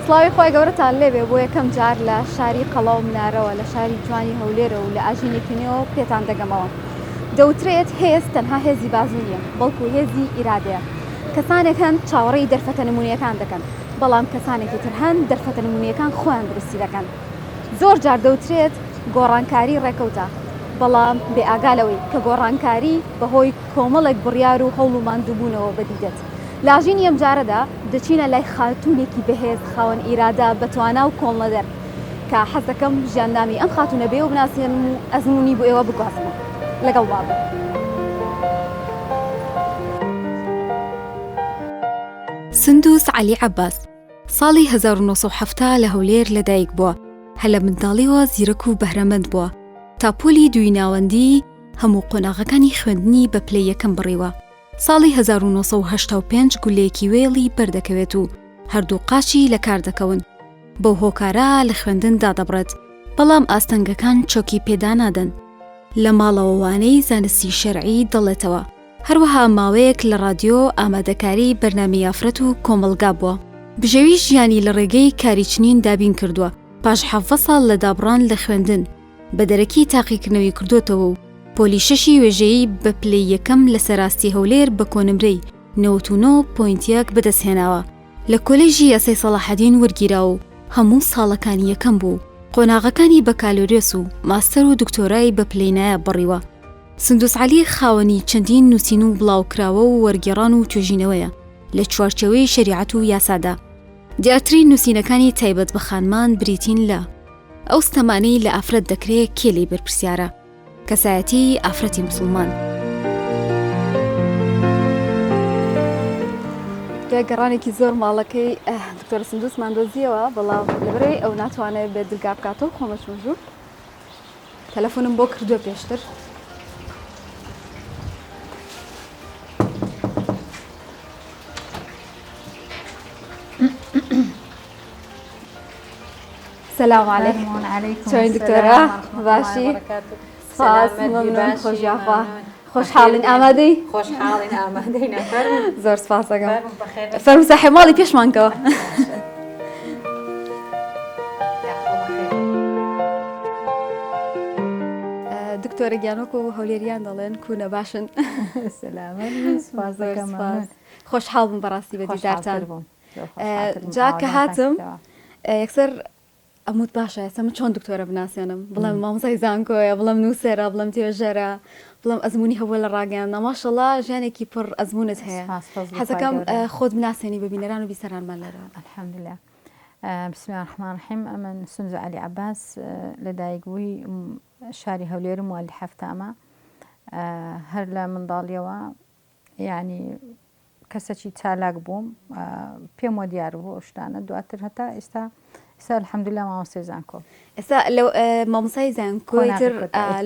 سڵاوی خوای گەورەتان لێبێ بۆ یەکەم جار لە شاری قەڵا و منارەوە لە شاری جوانی هەولێرە و لە ئاژینێکی نوێوە پێتان دەگەمەوە. دەوترێت هێز تەنها هێزی بازوو نییە، بەڵکو هێزی ئیرادەیە. کەسانێک هەن چاوەڕێی دەرفەتە نموونەیەکان دەکەن، بەڵام کەسانێکی تر هەن دەرفەتە نموونەیەکان خۆیان دروستی دەکەن. زۆر جار دەوترێت گۆڕانکاری ڕێکەوتە، بەڵام بێ ئاگا لەوەی کە گۆڕانکاری بەهۆی کۆمەڵێک بڕیار و هەوڵ و ماندووبوونەوە بەدی دێت. لە ئاژینی ئەمجارەدا دەچینە لای خاتوونێکی بەهێز، خاوەن ئیرادە، بەتوانا و کۆڵنەدەر کە حەز دەکەم ژیاننامەی ئەم خاتوونە بە ئێوە بناسێنم و ئەزموونی بۆ ئێوە بگوازمەوە. لەگەڵما بن. سندوس عەلی عەباس، ساڵی 1970 لە هەولێر لەدایک بووە، هەر لە منداڵیەوە زیرەک و بەهرەمەند بووە، تا پۆلی دووی ناوەندی هەموو قۆناغەکانی خوێندنی بە پلەی یەکەم بڕیوە. ساڵی 1985 گولەیەکی وێڵی بەردەکەوێت و هەردوو قاچی لە کار دەکەون، بەو هۆکارە لە خوێندن دادەبڕێت، بەڵام ئاستەنگەکان چۆکی پێدانادەن. لە ماڵەوە وانەی زانستی شەرعی دەڵێتەوە. هەروەها ماوەیەک لە ڕادیۆ ئامادەکاری بەرنامەی ئافرەت و کۆمەڵگا بووە. بژێوی ژیانی لە ڕێگەی کاری چنین دابین کردووە، پاش 17 ساڵ لە دابڕان لە خوێندن، بە دەرەکی تاقیکردنەوەی کردۆتەوە و پۆلی شەشی وێژەیی بە پلەی یەکەم لە سەراستی هەولێر بە کۆنمرەی 99 point یەک بەدەستهێناوە. لە کۆلێژی یاسای سەڵاحەدین وەرگیرا و هەموو ساڵەکانی یەکەم بوو و قۆناغەکانی بەکالۆریۆس و ماستەر و دکتۆرای بە پلەی نایاب بڕیوە. سندوس عەلی خاوەنی چەندین نووسین و بڵاوکراوە و وەرگێڕان و توێژینەوەیە لە چوارچێوەی شەریعەت و یاسادا. دیارترین نووسینەکانی تایبەت بە خانمان بریتین لە، ئەو ستەمانەی لە ئافرەت دەکرێ کێ لێی بەرپرسیارە؟ کەسایەتی ئافرەتی موسڵمان. دوای گەڕانێکی زۆر ماڵەکەی دکتۆرە سندوسمان دۆزیەوە بەڵام لەبەرئەوەی ئەو ناتوانێت بێت درگا بکاتەوە خۆم ئەچمە ژوور. تەلەفۆنم بۆ کردووە پێشتر. سلام علیکم چۆنی دکتۆرە باشی سپاس مەمنون خۆشیاخوا خۆشحاڵین ئامادەی خۆشحاڵین ئامادەی زۆر سپاسەکەم فەرموو ساحێب ماڵی پێشمان کەوە. دکتۆرە گیان وەکو هەولێریان دەڵێن کوونە باشن خۆشحاڵ بووم بەڕاستی بە دیدارتان جا کە هاتم یەکسەر ئەموت باشە ئێستا من چۆن دکتۆرە بناسێنم بڵێم مامۆستای زانکۆیە بڵێم نووسەرە بڵێم توێژەرە بڵێم ئەزموونی هەبووە لە ڕاگەیاندنا ماشەڵا ژیانێکی پڕ ئەزموونت هەیە سپاس فەزڵی خوای حەزەکەم گەورە. خۆت بناسێنی بە بینەران و بیسەرانمان لێرەوە. الحمدللە بسم اللە الرحمن الرحیم ئەمن سندس عەلی عەباس لەدایکبووی شاری هەولێرم موالید حەفتامە هەر لە منداڵیەوە یانی کەسەکی چالاک بووم پێم وە دیار بوو ئەو شتانە دواتر هەتا ئێستا ئێستا الحمدلله مامۆستای زانکۆ ئێستا لەو مامۆستای زانکۆی تر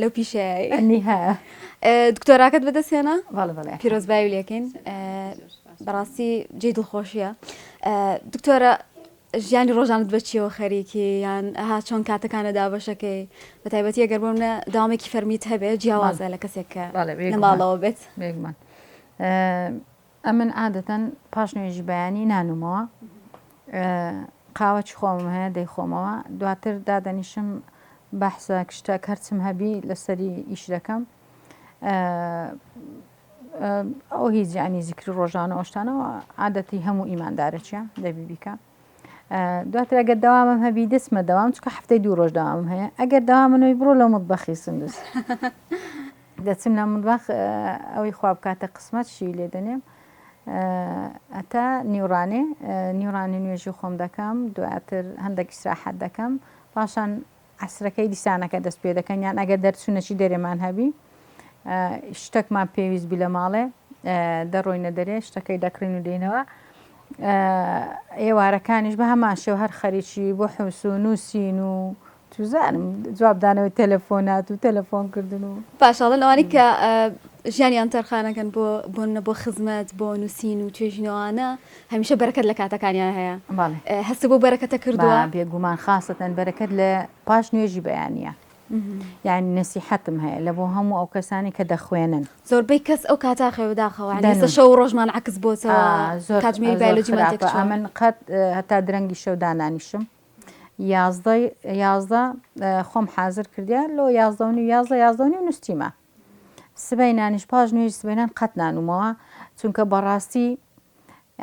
لەو پیشەیە نیهایە دکتۆراکەت بەدەستهێنا بەڵێ بەڵێ پیرۆزبایی لێکەین بەڕاستی جێی دڵخۆشیە دکتۆرە ژیانی ڕۆژانت بە چیەوە خەریکی یان ها چۆن کاتەکانە دابەشەکەی بە تایبەتی ئەگەر بۆ منە داوامێکی فەرمیت هەبێ جیاوازە لە کەسێک کە لە ماڵەوە بێت بێگومان ئەمن عادەتەن پاش نوێژی بەیانی نانومەوە قاوەچی خۆمم هەیە دەیخۆمەوە دواتر دادەنیشم بەحسە شتێک هەرچم هەبی لەسەری ئیش دەکەم ئەو هیچ یعنی زیکری ڕۆژانە ئەوشتانەوە عادەتی هەموو ئیماندارەچە دەبی بیکە دواتر ئەگەر دەوامم هەبی دەچمە دەوام چکە هەفتەی دوو ڕۆژ دەوامم هەیە ئەگەر دەوامنەوەی بڕۆ لە مطبەخی سندوس دەچم لە مطبەخ ئەوەی خوا بکاتە قسمەت شی لێ دەنێم هەتا نیوڕانێ نیوڕانێ نوێژی خۆم دەکەم دواتر هەندێک ئیسراحەت دەکەم پاشان عەسرەکەی دیسانەکە دەست پێ دەکەن یان ئەگەر دەرچوونەکی دەرێمان هەبی شتەکمان پێویست بی لە ماڵێ دەڕۆینە دەرێ شتەکەی دەکڕین و دێنەوە ئێوارەکانیش بە هەمان شێوە هەر خەریکی بۆ حوس و نووسین و توزانم جوابدانەوەی تەلەفۆنات و تەلەفۆن کردن و باشاڵن ئەوانەی کە ژیانیان تەرخانەکەن بۆ بۆ بۆ خزمەت بۆ نووسین و توێژینەوانە هەمیشە بەرەکەت لە کاتەکانیان هەیە بەڵێ هەست بۆ بەرەکەتە کردووە بێگومان خاستەن بەرەکەت لە پاش نوێژی بەیانە. یعنی نەسیحەتم هەیە لە بۆ هەموو ئەو کەسانی کە دەخوێنن. زۆربەی کەس ئەو کاتە خەوێ بەداخەوە یعنی ئێستا شەو و ڕۆژمان عەکس بۆتەوە کاتژمێری بایۆلۆجیمان تێکچووە. ئەمن قەت هەتا درەنگی شەو دانانیشم 11 11 خۆم حازر کردیا لۆ 11 و نیو 11 11 و نیو نووسیمە سبەینانیش پاش نوێژی سبەینان قەت نانومەوە چونکە بەڕاستی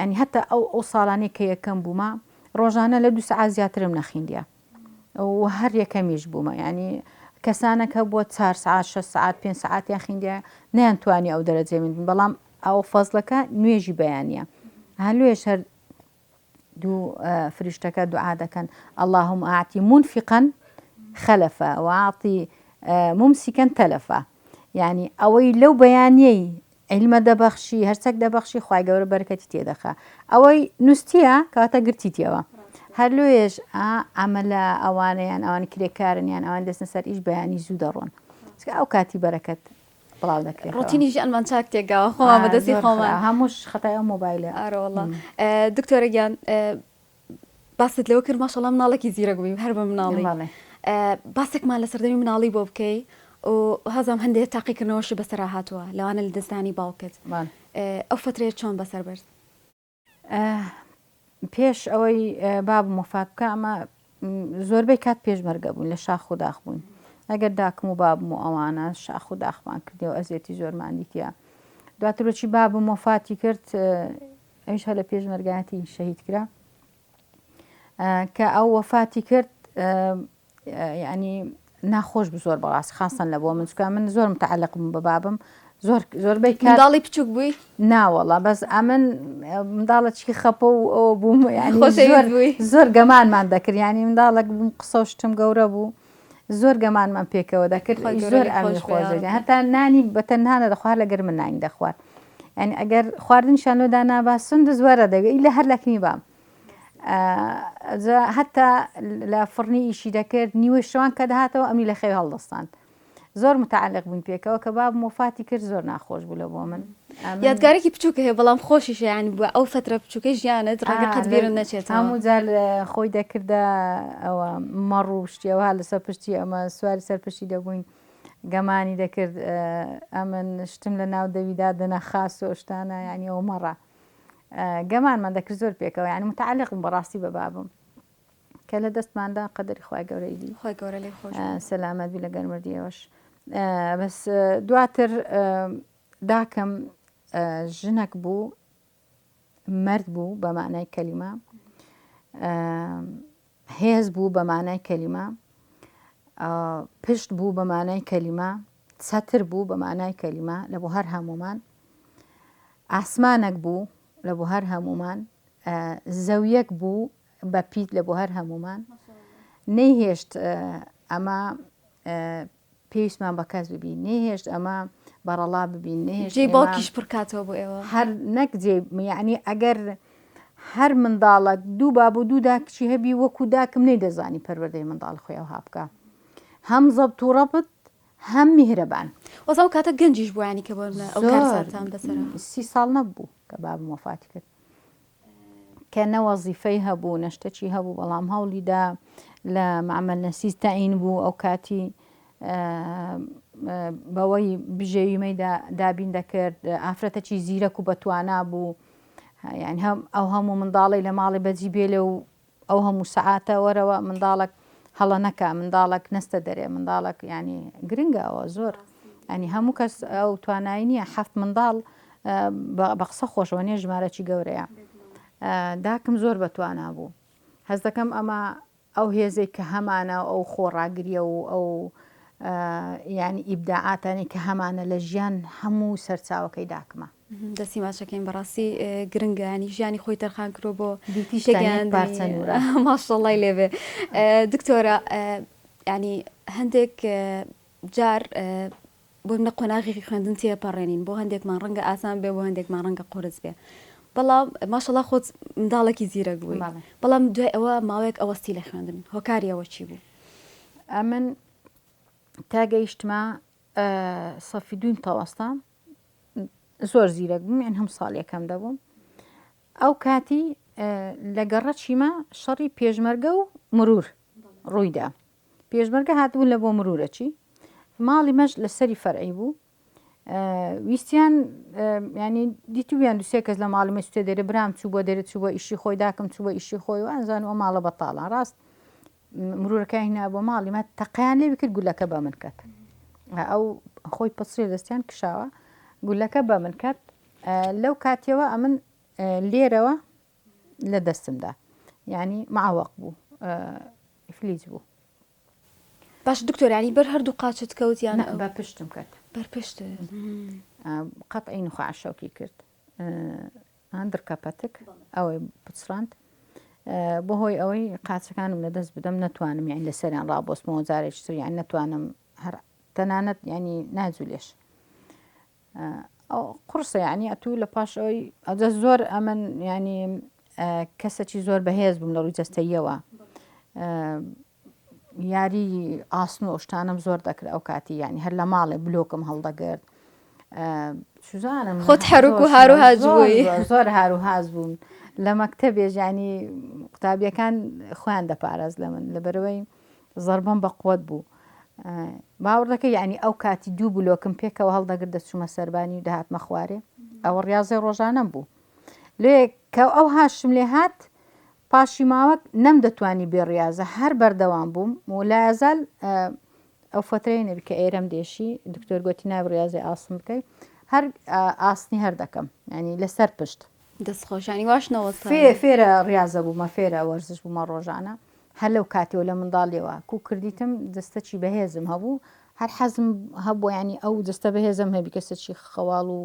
ینی هەتا ئەو ئەو ساڵانەی کە یەکەم بوومە ڕۆژانە لە دو سەعات زیاترم نەخیندە و هەر یەکەمیش بوومە ینی کەسانەک هەبووە چار سعات شە سعات پێ سعاتیان خیندە نیان توانی ئەو دەرەجەی من بن بەڵام ئەو فەزلەکە نوێژی بەیانە هەلوێش هەر دوو فریشتەکە دوعا دەکەن اللهم اعطی منفقا خلفا واعطی ممسکا تلفا یعنی ئەوەی لەو بەیانیەی عیلمە دەبەخشی هەرچەک دەبەخشی خوای گەورە بەرکەتی تێدەخا ئەوەی نووسە کەواتە گرتیتیەوە هەر لۆیەش ئەمە لە ئەوانەیان ئەوان کرێکارن یان ئەوان دەستن سەر ئیش بەیانی زوو دەڕۆن ئەو کاتی بەرەکەت بڵاو دەکرێتەوە. ڕۆتینی ژیانمان چاک تێکگاوە خۆمان بە دەستی خۆمان. هەمووش خەتای ئەو مۆبایلە. ئارە وەڵا دکتۆرە گیان باست لەوە کرد ماشەڵا مناڵێکی زیرەک بووی هەر بە مناڵی باسێکمان لە سەردەمی مناڵی بۆ بکەی و هەزام هەندێک تاقیکردنەوەشی بەسەرا هاتووە لەوانە لە دەستدانی باوکت ئەو فترەیە چۆن بەسەر برد؟ پێش ئەوەی بابم وەفات بکە ئەمە زۆربەی کات پێشمەرگە بوون لە شاخ و داخ بوون ئەگەر داکم و بابم و ئەوانە شاخ و داخمان کردی و ئەزیەتی زۆرمان دیتە دواترۆچی بابم وەفاتی کرد ئەویش هەر لە پێشمەرگایەتی شەهید کرا کە ئەو وەفاتی کرد یعنی ناخۆش بوو زۆر بەڕاست خاستەن لە بۆ من چکە من زۆر متعلق بووم بە بابم زۆر زۆربەی منداڵی بچووک بووی ناوەڵا بەس ئەمن منداڵە چی خەپە و ئەو بووم ینی زۆر زۆر گەمانمان دەکرد ینی منداڵێک بووم قسە و شتم گەورە بوو زۆر گەمانمان پێکەوە دەکرد زۆر ئەمی خۆش هەتا نانی بە تەنها نەدەخوارد لەگەر من نانی دەخوارد یعنی ئەگەر خواردنیشان لۆ دانابا سندس وەرە دەگە لە هەر لەکنی بام هەتا لە فڕنی ئیشی دەکرد نیوەی شەوان کە دەهاتەوە ئەمنی لە خەوی هەڵدەستاند زۆر متعلق بووین پێکەوە کە بابم وەفاتی کرد زۆر ناخۆش بوو لە بۆ من یادگارێکی بچووک هەیە بەڵام خۆشیشە یانی بووە ئەو فترە بچووکەی ژیانت ڕەنگە قەت بیرت نەچێتەوە هەموو جار خۆی دەکردە ئەوە مەڕ و شتیەوە لەسەر پشتی ئەمە سواری سەر پشتی دەبووین گەمانی دەکرد ئەمن شتم لە ناو دەویدا دەنا خاس و شتانە یانی ئەو مەڕە گەمانمان دەکرد زۆر پێکەوە یانی متعلق بووم بەڕاستی بە بابم کە لە دەستماندا قەدەری خوای گەورەی دی خوای گەورە لێی خۆش سەلامەت بی لەگەر مردیەوەش بەس دواتر داکم ژنەک بوو مەرد بوو بە معنای کەلیمە هێز بوو بە مانای کەلیمە، پشت بوو بە مانای کەلیمە، چەتر بوو بە مانای کەلیمە لە بۆ هەر هەموومان، ئاسمانەک بوو لە بۆ هەر هەموومان، زەویەک بوو بە پیت لە بۆ هەر هەموومان، نەیهێشت ئەمە پێویستمان بە کەس ببین، نەیهێشت ئەمە بەڕەڵا ببین، نەیهێشت جێی باوکیش پڕ کاتەوە بۆ ئێوە. هەر نەک جێ یعنی ئەگەر هەر منداڵەک دوو باب و دوو داکچی هەبی وەکو داکم نەیدەزانی پەروەردەی منداڵ خۆی ئەوها بکا هەم زەبت و ڕەبت هەم میهرەبان. وەزا ئەو کاتە گەنجیش بوو یانی کە بۆ نمونە ئەو زۆر کارەساتان بەسەر هات. سی ساڵ نەبوو کە بابم وەفاتی کرد. کە نە وەزیفەی هەبوو نە شتەکی هەبوو بەڵام هەوڵی دا لە مەعمەل نەسیج تەعین بوو ئەو کاتی بەوەی بژێویمەی دابین دەکرد ئافرەتەکی زیرەک و بەتوانا بوو یعنی هەم ئەو هەموو منداڵی لە ماڵی بەجی بێلێ و ئەو هەموو سەعاتە وەرەوە منداڵک هەڵە نەکا منداڵک نەستە دەرێ منداڵک ینی گرنگە ئەوە زۆر ینی هەموو کەس ئەو توانایی نییە حەفت منداڵ بە قسە خۆشەوە نیە ژمارەی گەورەیە داکم زۆر بەتوانا بوو هەز دەکەم ئەمە ئەو هێزێک کە هەمانە ئەو خۆڕاگریە و ئەو یعنی ئیبداعاتانی کە هەمانە لە ژیان هەموو سەرچاوەکەی داکمە. دەستی ماچەکەین بەڕاستی گرنگە ینی ژیانی خۆی تەرخان کرۆ بۆ پارچە نورە ماشەڵای لێبێ دکتۆرە ینی هەندێک جار بۆ منە قۆناغێکی خوێندن تێپەڕێنین بۆ هەندێکمان ڕەنگە ئاسان بێ بۆ هەندێکمان ڕەنگە قورس بێ بەڵام ماشەڵا خۆت منداڵێکی زیرەک بووی بەڵام دوای ئەوە ماوەیەک ئەوەستی لە خوێندن هۆکاری ئەوە چی بوو؟ ئەمن تا گەیشتمە سەفی دوویم تەوەستە زۆر زیرەک بووم یان هەم ساڵ یەکەم دەبووم ئەو کاتی لە گەڕەکیمە شەڕی پێشمەرگە و مرور ڕوویدا. پێشمەرگە هاتبوون لە بۆ مرورەچی ماڵی مەش لە سەری فەرعی بوو ویستیان ینی دیتویان دوسێ کەس لە ماڵی مەستێ دەرێ برام چوو بۆ دەرێ چوو بۆ ئیشی خۆی داکم چوو بۆ ئیشی خۆی و ئەنزان ئەو ماڵە بەتاڵان ڕاست مرورەکە هینا بۆ ماڵی مە تەقیان لێ بکرد گولەکە بە من کەت ئەو خۆی پسری دەستیان کشاوە گولەکە بە من کەت لەو کاتیەوە ئەمن لێرەوە لە دەستمدا یعنی معوەق بوو ئیفلیج بوو. باشە دکتۆر یانی بەر هەردوو قاچت کەوت یان نا بە پشتم کەت. بەر پشتت. قەتعی نوخاع شەوکی کرد دڕکە پەتک ئەوەی پچڕاند بۆ هۆی ئەوەی قاچەکانم لە دەست بدەم نەتوانم یان لەسەریان ڕابۆستمەوە جارێکی تر یان نەتوانم هەر تەنانەت ینی ناجولێش قورسە یعنی ئەتوو لە پاش ئەوی ئەجە زۆر ئەمن ینی کەسەکی زۆر بەهێز بووم لە ڕووی جەستەیەوە یاری ئاسن و شتانم زۆر دەکرد ئەو کاتی یعنی هەر لە ماڵێ بلۆکم هەڵدەگرت سوزانم خۆت حەرک و هار و هاز بووی زۆر هار و هاز بووم لە مەکتەبێژ ینی قوتابیەکان خۆیان دەپاراست لە من لەبەرەوەی زەربەم بە قوت بوو باوەڕ دەکەی یانی ئەو کاتی دوو بلۆکم پێکەوە هەڵدەگرت دەچوومە سەربانی و دەهاتمە خوارێ ئەوە ڕاضەی ڕۆژانەم بوو لێ کە ئەو هاشم لێ هات پاشی ماوەک نەم دەتوانی بێ ڕاضە هەر بەردەوام بووم و لایەزال ئەو فترەی نەبی کە ئێرەم دێشی دکتۆر گوتی نابی ڕاضەی ئاسن بکەی هەر ئاسنی هەر دەکەم ینی لەسەر پشت دەست خۆش یانی واش نەوەستا فێ فێرە ڕاضە بوومە فێرە وەرزش بوومە ڕۆژانە هەر لەو کاتیەوە لە منداڵیەوە کوو کردیتم جەستەکی بەهێزم هەبوو هەر حەزم هەبوو ینی ئەو جەستە بەهێزم هەبی کەسێکی خەواڵ و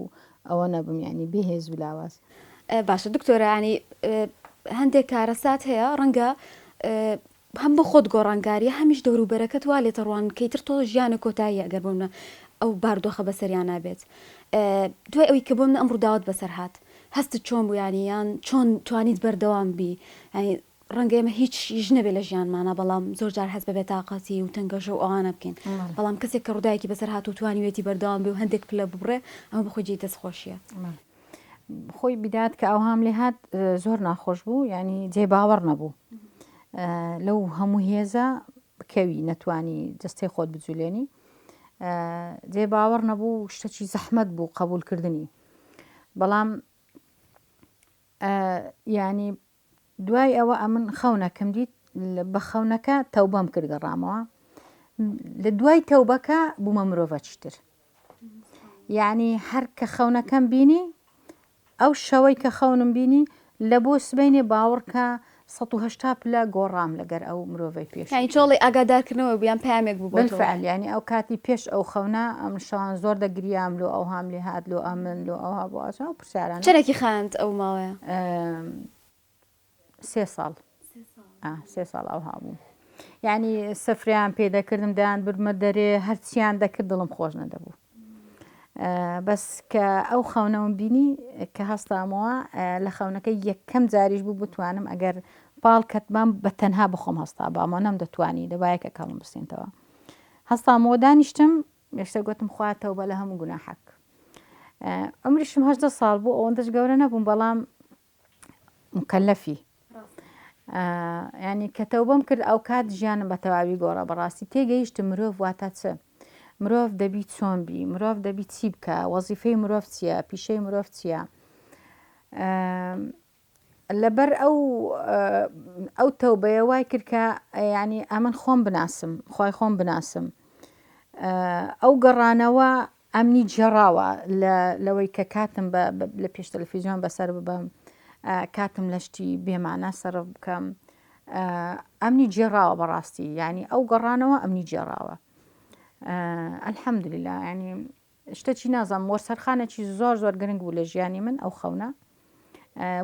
ئەوە نەبم ینی بێهێز و لاواز. باشە دکتۆرە ینی هەندێک کارەسات هەیە ڕەنگە هەم بۆ خۆت گۆڕانکاریە هەمیش دەوروبەرەکەت وا لێتەڕوان کە ئیتر تۆ ژیانە کۆتاییە ئەگەر بۆ منە ئەو باردۆخە بەسەریانا بێت دوای ئەوی کە بۆ منە ئەم ڕووداوەت بەسەر هات هەستت چۆن بوو یانی یان چۆن توانیت بەردەوام بی یانی ڕەنگە ئێمە هیچ یش نەبێ لە ژیانمانا بەڵام زۆر جار هەست بە بێتاقەتی و تەنگەژە و ئەوانە بکەین بەڵام کەسێک کە ڕووداوێکی بەسەر هات و توانیوێتی بەردەوام بێ و هەندێک پلە ببڕێ ئەمە بەخۆی جێی دەستخۆشیە. خۆی بدات کە ئەوهام لێ هات زۆر ناخۆش بوو ینی جێ باوەڕ نەبوو لەو هەموو هێزە بکەوی نەتوانی جستەی خۆت بجولێنی جێ باوەڕ نەبوو شتەکی زەحمەت بوو قبولکردنی بەڵام ینی دوای ئەوە ئەمن خەونەکەم دیت بە خەونەکە تەوبەم کرد گەڕامەوە لە دوای تەوبەکە بوومە مرۆڤەکی تر یعنی هەر کە خەونەکەم بینی ئەو شەوەی کە خەونم بینی لە بۆ سبینێ باوەڕکە 1970 پلە گۆڕام لەگەر ئەو مرۆڤەی پێش یانی چۆڵی ئاگادارکردنەوە بوو یان پەیامێک بوو بۆ تۆ؟ بالفعل یانی ئەو کاتی پێش ئەو خەونە ئەمن شەوان زۆر دەگریام لۆ ئەوهام لێ هات لۆ ئەمن لۆ ئەوها بۆ ئەوها ئەو پرسیارانە. چەنێکی خایاند ئەو ماوەیە؟ سێ ساڵ. ئا سێ ساڵ ئەوها بووم. یانی سفرەیان پێ دەکردم دەیان بردمە دەرێ هەرچیان دەکرد دڵم خۆش نەدەبوو. بەس کە ئەو خەونەوم بینی کە هەستامەوە لە خەونەکە یەکەم جاریش بوو بتوانم ئەگەر پاڵ کەتبام بە تەنها بخۆم هەستا بامەوە نەم دەتوانی دەبایەکە کەڵم بسێنتەوە هەستامەوە دانیشتم یەکسەر گوتم خوا تەوبە لە هەموو گوناحەک عمریشم هەژدە ساڵ بوو ئەوەندەش گەورە نەبووم بەڵام مکەلەفی ینی کە تەوبەم کرد ئەو کات ژیانم بە تەواوی گۆڕا بەڕاستی تێگەیشتم مرۆڤ واتە چ مرۆڤ دەبی چۆن بی مرۆڤ دەبی چی بکە وەزیفەی مرۆڤ چییە پیشەی مرۆڤ چییە لەبەر ئەو ئەو تەوبەیە وای کرد کە ینی ئەمن خۆم بناسم خی خۆم بناسم ئەو گەڕانەوە ئەمنی گێڕاوە لە لەوەی کە کاتم بە لە پێش تەلەفیزیۆن بەسەر ببەم کاتم لە شتی بێمانا سەرف بکەم ئەمنی گێڕاوە بەڕاستی یعنی ئەو گەڕانەوە ئەمنی گێڕاوە الحەمدللا ینی شتەکی نازانم وەرسەرخانێکی زۆر زۆر گرنگ بوو لە ژیانی من ئەو خەونە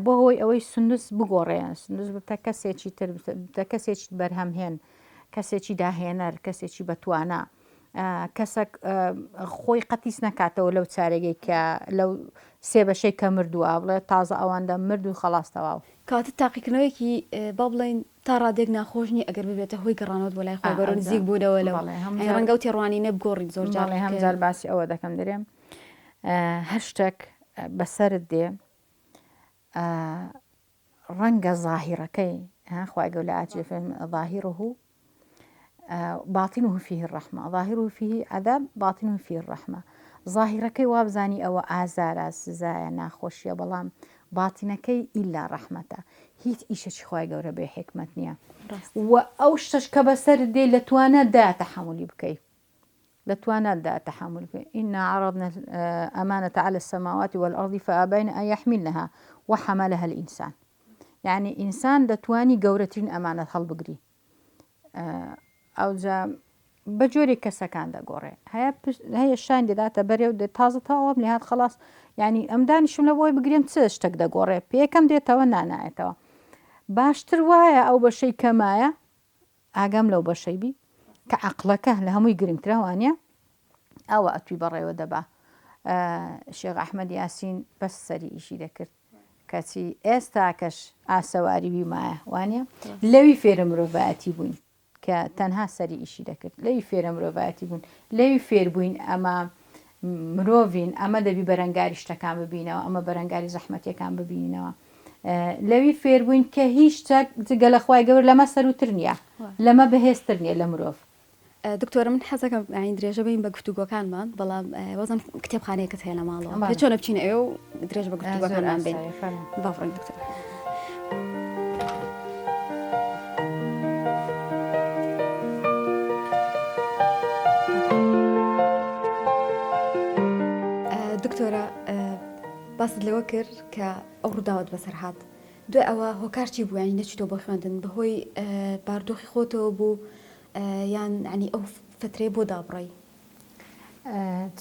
بۆ هۆی ئەوەی سندوس بگۆڕێ سندوس ببتە کەسێکی تر بتە کەسێکی بەرهەمهێن کەسێکی داهێنەر کەسێکی بەتوانا کەسەک خۆی قەتیس نەکاتەوە لەو چارەگەی کە لەو سێ بەشەی کە مردووە بڵێ تازە ئەوەندە مرد و خەڵاس تەواو. کەواتە تاقیکردنەوەیەکی با بڵێین تا ڕادەیەک ناخۆش نییە ئەگەر ببێتە هۆی گەڕانەوەت بۆ لای خوای گەورە و نزیک بوونەوە لەو یانی ڕەنگە ئەو تێڕوانینە بگۆڕین زۆر جار بەڵێ هەمجار باسی ئەوە دەکەم دەرێم هەر شتێک بەسەرت دێ ڕەنگە زاهیڕەکەی خوای گەورە ئاچێ فەرمی ظاهره. باطنه فیه الرحمە ظاهره فیه عذاب باطنه فیه الرحمە ظاهیرەکەی وابزانی ئەوە ئازارە سزایە ناخۆشیە بەڵام باتینەکەی ئیلا ڕەحمەتە هیچ ئیشەکی خوای گەورە بێ حیکمەت نییە و ئەو شتەش کە بەسەرت دێ لە تواناتدا تەحەمولی بکەی لە تواناتدا تەحەمول بکەی إنا عرضنا الأمانة على السماوات والأرض فأبين أن يحملنها وحملها الإنسان یعنی ئینسان دەتوانی گەورەترین ئەمانەت هەڵبگری ئەوجا بە جۆرێک کەسەکان دەگۆڕێ هەیە هەیە شان دەداتە بەرێ و تازە تەواوم لێهات خلاص یعنی ئەم دانیشم لە بۆی بگرێم چ شتێک دەگۆڕێ پێکەم دێتەوە نانایەتەوە باشتر وایە ئەو بەشەی کەمایە ئاگام لەو بەشەی بی کە عقلەکە لە هەمووی گرنگترە وانە ئەوە ئەتوی بەڕێوە دەبا شێخ ئەحمەد یاسین بەس سەری ئیشی دەکرد کەچی ئێستاکەش ئاسەواری وی مایە وانە لەوی فێرە مرۆڤایەتی بووین کە تەنها سەری ئیشی دەکرد لەوی فێرە مرۆڤایەتی بوون لەوی فێربووین ئەمە مرۆڤین ئەمە دەبی بەرەنگاری شتەکان ببینەوە ئەمە بەرەنگاری زەحمەتیەکان ببینەوە لەوی فێربووین کە هیچ شتێک جگە لە خوای گەورە لەمە سەروتر نییە لەمە بەهێزتر نییە لە مرۆڤ. دکتۆرە من حەزەکەم یانی درێژە بەین بە گفتوگۆکانمان بەڵام وازم کتێبخانەیەکت هەیە لە ماڵەوە پێ چۆنە بچینە ئەوێ و درێژە بە گفتوگۆکانمان بین با بڕۆین دکتۆر. دکتۆرە باست لەوە کرد کە ئەو ڕووداوت بەسەر هات دوای ئەوە هۆکار چی بوو یانی نەچیتەوە بۆ خوێندن بەهۆی باردۆخی خۆتەوە بوو یان یانی ئەو فترەیە بۆ دابڕای؟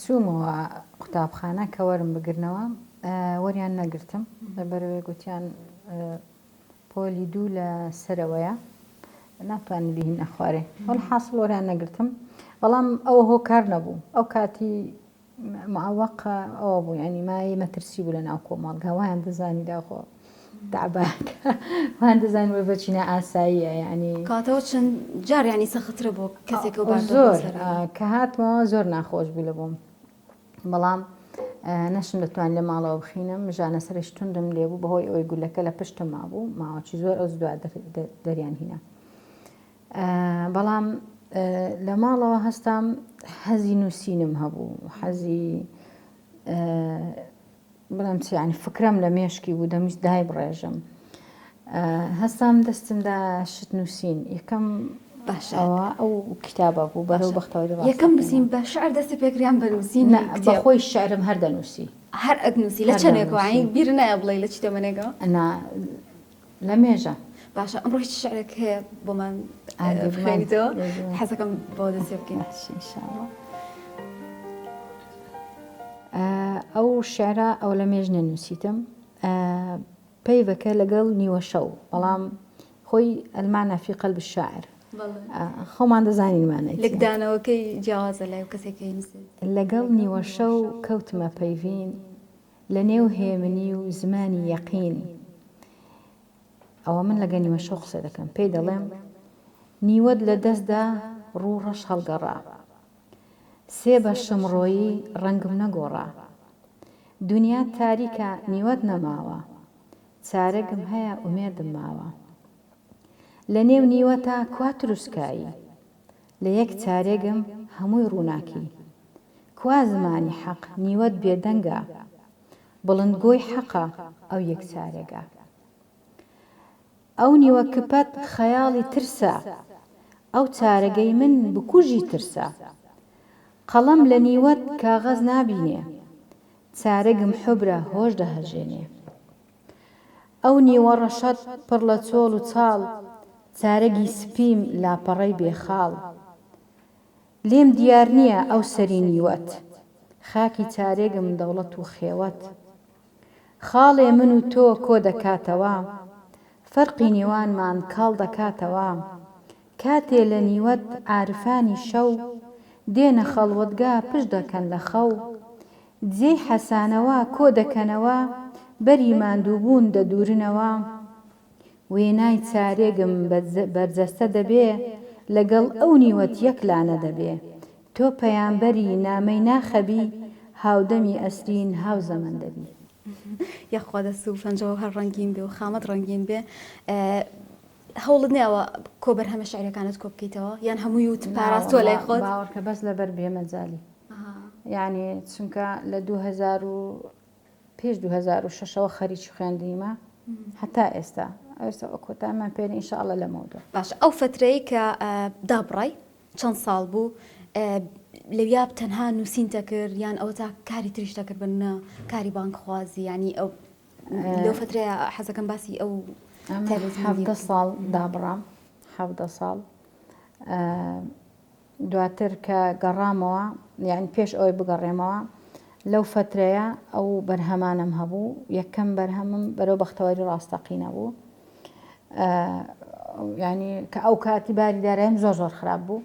چوومەوە قوتابخانە کە وەرم بگرنەوە وەریان نەگرتم لەبەرئەوەی گوتیان پۆلی دوو لە سەرەوەیە ناتوانین بهینە خوارێ وەلحاسڵ وەریان نەگرتم بەڵام ئەوە هۆکار نەبوو ئەو کاتی معوق ئەوە بوو یانی مایەی مەترسی بوو لە ناو کۆمەڵگا وایان دەزانی داخۆ تەعبانکە وایان دەزانی مرۆڤێکی نائاساییە یانی کاتەوە چەند جار یانی سەختترە بۆ کەسێک ئەو باردۆخە زۆر بەسەر کە هاتمەوە زۆر ناخۆش بوو لە بۆم بەڵام نەشم دەتوان لە ماڵەوە بخینم ژانە سەرش توندم لێبوو بەهۆی ئەوەی گولەکە لە پشتم مابوو ماوەکی زۆر ئەو دوا دەریان هینا بەڵام لە ماڵەوە هەستام حەزی نووسینم هەبوو حەزی بڵێم چی یانی فکرەم لە مێشکی بوو دەمویست دای بڕێژم هەستام دەستمدا شت نووسین یەکەم باشە ئەوە ئەو کتابە بوو بەرەو بەختەوەری یەکەم نووسین بە شعر دەستی پێکریان بە نووسین بەخۆی شعرم هەر دەنووسی هەر ئەتنووسی لە چەندێکەوە بیر نایە بڵێ لە چی تەمەنێکەوە نا لە مێژە. باشە ئەمڕۆ هیچ شعرێک هەیە بۆمان بخوێنیتەوە؟ حەزەکەم بۆ دەست پێ بکەین. ئەو شعرە ئەو لە مێژ نەنووسیتم پەیڤەکە لەگەڵ نیوە شەو بەڵام خۆی المعنى في قلب الشاعر خۆمان دەزانین مانای لێکدانەوەکەی جیاوازە لای کەسێک نووسێت. لەگەڵ نیوە شەو کەوتمە پەیڤین لە نێو هێمنی و زمانی یەقین ئەوە من لەگە نیوە شەو قسە دەکەم پێی دەڵێم نیوەت لە دەستدا ڕوو ڕەش هەڵگەڕا سێ بەشم ڕۆیی ڕەنگم نەگۆڕا دونیا تاریکە نیوەت نەماوە چارەگم هەیە ئومێدم ماوە لە نێو نیوەتا کوا تروسکایی لە یەک چارێگم هەمووی ڕووناکی کوا زمانی حەق نیوەت بێدەنگە بڵندگۆی حەقە ئەو یەک چارێگە ئەو نیوە کپەت خەیاڵی ترسە ئەو چارەگەی من بکوژی ترسە قەڵەم لە نیوەت کاغەز نابینێ چارەگم حوبرە هۆش دەهەژێنێ ئەو نیوە ڕەشەت پڕ لە چۆڵ و چاڵ چارەگی سپیم لاپەڕەی بێ خاڵ لێم دیار نییە ئەو سەری نیوەت. خاکی چارێگم دەوڵەت و خێوەت. خاڵێ من و تۆ کۆ دەکاتەوە. فەرقی نێوانمان کاڵ دەکاتەوە. کاتێ لە نیوەت عارفانی شەو. دێنە خەڵوەتگا پشت دەکەن لە خەو. جێی حەسانەوە کۆ دەکەنەوە. بەری ماندووبوون دەدوورنەوە. وێنای چارێگم بەرجەستە دەبێ لەگەڵ ئەو نیوەت یەک لانە دەبێ تۆ پەیامبەری نامەی ناخەبی هاودەمی ئەسرین هاو زەمەن دەبی. یاخوا دەست و پەنجەوە هەر ڕەنگین بێ و خامەت ڕەنگین بێ هەوڵت نەیاوە. کۆ بەرهەمە شعرەکانت کۆ بکەیتەوە یان هەمووی وت پاراستوە لای خۆت؟ باوەڕکە بەس لەبەر بێمەجالی یعنی چونکە لە 2000 و پێش 2006ەوە خەریکی خوێندنیمە هەتا ئێستا ئێستا کۆتایمان پێ ان شاء الله لەمەودوا. باشە ئەو فەترەی کە دابڕای چەند ساڵ بوو لەویا تەنها نووسینتە کرد یان ئەوە تا کاری تریش دەکرد بن کاری بانگخوازی ینی ئەو لەو فترەیە حەزەکەم باسی ئەو حەڤدە ساڵ دابڕام حەڤدە ساڵ دواتر کە گەڕامەوە یعنی پێش ئەوەی بگەڕێمەوە لەو فترەیە ئەو بەرهەمانم هەبوو یەکەم بەرهەمم بەرەو بەختەوەری ڕاستەقینە بوو ینی کە ئەو کاتی باری دارایم زۆر زۆر خراپ بوو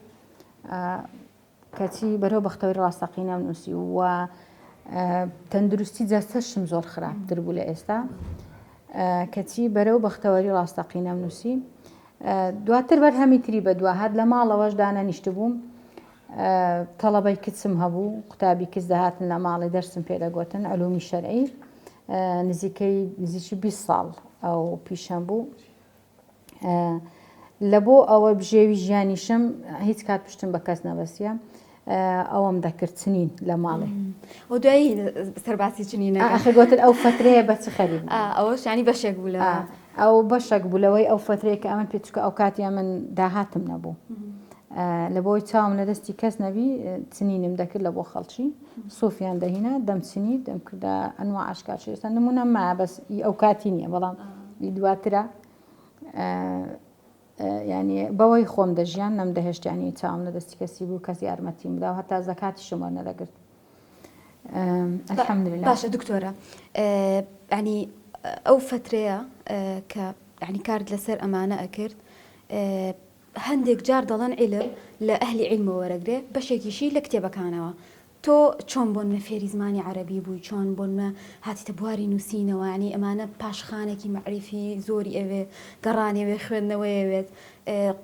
کەچی بەرەو بەختەوەری ڕاستەقینەم نووسی و تەندروستی جەستەشم زۆر خراپتر بوو لە ئێستا کەچی بەرەو بەختەوەری ڕاستەقینەم نووسی دواتر بەرهەمی تری بەدوا هات لە ماڵەوەش دانەنیشت بووم تەڵەبەی کچم هەبوو قوتابی کچ دەهاتن لە ماڵێ دەرسم پێدەگوتن علومی شەرعی نزیکەی نزیکی 20 ساڵ ئەو پیشەم بوو لە بۆ ئەوە بژێوی ژیانیشم هیچ کات پشتم بە کەس نەبەستیە ئەوەم دەکرد چنین لە ماڵێ ئەو دوایی سەرباسی چنین ئەخر گوتن ئەو فترەیە بە چ خەریک ئەوەش ینی بەشێک بوو لە ئەو بەشێک بوو لەوەی ئەو فترەیە کە ئەمن پێچکە ئەو کاتیان من داهاتم نەبوو لە بۆی چاوم لە دەستی کەس نەبی چنینم دەکرد لە بۆ خەڵکی سوفیان دەهینا دەمچنی دەمکردە ئەنوا ئاشکار ئێستا نمونە ما بەس ئەو کاتی نییە بەڵام دواترە ینی بەوەی خۆم دەژیان نەم دەهێشت ینی چاوم لە دەستی کەسی بوو کەس یارمەتیم بدا و هەتا زەکاتیشم وەرنەدەگرت الحمدلله باشە دکتۆرە ینی ئەو فترەیە کە ینی کارت لەسەر ئەمانە ئەکرد هەندێک جار دەڵێن عیلم لە ئەهلی عیلمەوە وەرەگرێ بەشێکیشی لە کتێبەکانەوە تۆ چۆن بۆنمە فێری زمانی عەرەبی بووی چۆن بۆنمە هاتیتە بواری نووسینەوە یانی ئەمانە پاشخانێکی مەعریفی زۆری ئەوێ گەڕانی ئەوێ خوێندنەوەی ئەوێت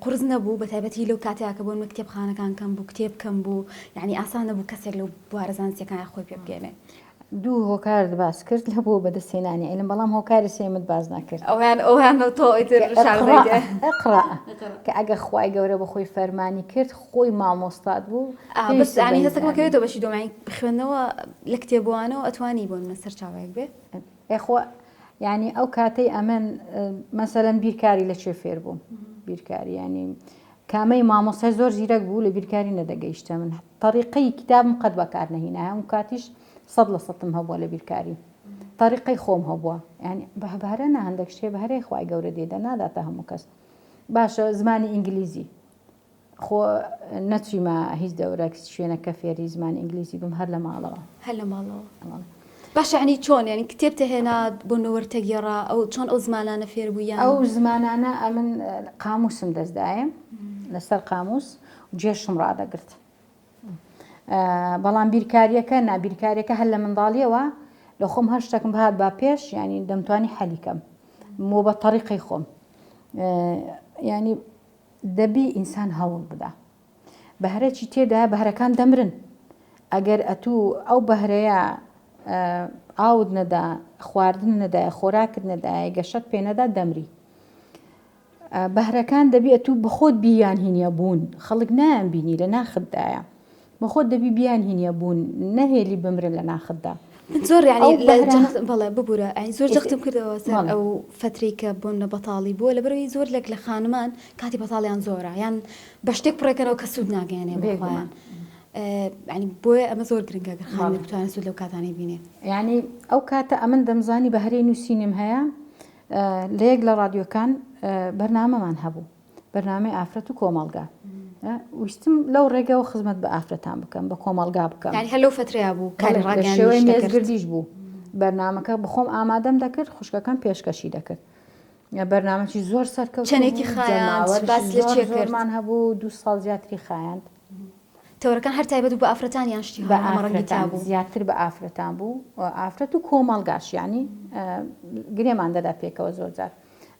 قورس نەبوو بە تایبەتی لەو کاتەیا کە بۆنمە کتێبخانەکان کەم بوو کتێب کەم بوو یانی ئاسان نەبوو کەسێک لەو بوارە زانستیەکانیا خۆی پێ بگەێنێ. دوو هۆکارت باس کرد لە بۆ بەدەست هێنانی عیلم بەڵام هۆکاری سێیەمت باس نەکرد. ئەویان ئەویان تۆ ئیتر شارەزای دێ. اقرا کە ئەگە خوای گەورە بە خۆی فەرمانی کرد خۆی مامۆستات بوو. بەس یانی هەستەکەم کەوێتەوە بەشی دووەم یانی خوێندنەوە لە کتێبوانەوە ئەتوانی بۆ نمونە سەرچاوەیەک بێ. ئێ خۆ یانی ئەو کاتەی ئەمن مەسەلەن بیرکاری لە چێ فێر بووم بیرکاری یانی کامەی مامۆستای زۆر زیرەک بوو لە بیرکاری نەدەگەیشتە من تەریقەی کتابم قەت بەکار نەهینایە هەموو کاتیش سەد لە سەتم هەبووە لە بیرکاری تەریقەی خۆم هەبووە یعنی بە بەهرە نا هەندێک شتێ بەهرەی خوای گەورە دێدە ناداتە هەموو کەس باشە زمانی ئینگلیزی خۆ نەچیمە هیچ دەورەک شوێنەکە فێری زمانی ئینگلیزی بم هەر لە ماڵەوە هەر لە ماڵەوە باشە یعنی چۆن یعنی کتێب تەهێنا بۆ نەوەرتەگێڕا ئەو چۆن ئەو زمانانە فێر بوو یان ئەو زمانانە ئەمن قاموسم دەستدایە لەسەر قاموس جێشم ڕادەگرت بەڵام بیرکاریەکە نا بیرکاریەکە هەر لە منداڵیەوە لە خۆم هەر شتێکم بهات با پێش ینی دەمتوانی حەلیکەم مۆ بە تەریقی خۆم ینی دەبی ئینسان هەوڵ بدا بەهرەی تێدا بەهرەکان دەمرن ئەگەر ئەتوو ئەو بەهرەیە ئاوت نەدا خواردن نەدایە خۆراکت نەدایە گەشەت پێ نەدا دەمری بەهرەکان دەبی ئەتوو بەخۆت بیان هینیە بوون خەڵک نایان بینی لە ناختدایە بەخۆت دەبی بیان هینیە بوون نەهێلی بمرن لە ناختدا. من زۆر یانی ئەو لە بەهرانە جەخت بەڵێ ببورە یانی زۆر جەختم کردەوە سەر بەڵێ. ئەو فەترەی کە بۆ نە بەتاڵی بووە لەبەرئەوەی زۆر لەک لە خانمان کاتی بەتاڵیان زۆرە یان بە شتێک پڕێکەنەوە کە سوود ناگەیەنێ بۆ خۆیان بێگومان. یانی بۆیە ئەمە زۆر گرنگە گەر خانمێک بەڵێ. بتوانێت سوود لەو کاتانەی بینێ. یانی ئەو کاتە ئەمن دەمزانی بەهرەی نووسینم هەیە لە یەک لە ڕادیۆکان بەرنامەمان هەبوو بەرنامەی ئافرەت و کۆمەڵگا ویستم لەو ڕێگەوە خزمەت بە ئافرەتان بکەم بە کۆمەڵگا بکەم یانی هەر لەو فەترەیا بوو کاری بەڵێ، لە ڕاگەیاندنیش شێوەی دەکرد مێزگردیش بوو بەرنامەکە بخۆم ئامادەم دەکرد خوشکەکەم پێشکەشی دەکرد بەرنامەکی زۆر سەرکەوتوو چەندێکی بوو خایاند جەماوەرشی باس لە زۆر چێ کرد زۆرمان هەبوو دوو ساڵ زیاتری خایاند تەوەرەکان هەر تایبەت بوو بە ئافرەتان یان شتی بە هەمەڕەنگی تیا ئافرەتان بوو؟ زیاتر بە ئافرەتان بوو ئافرەت و کۆمەڵگاش یانی گرێمان دەدا پێکەوە زۆر جار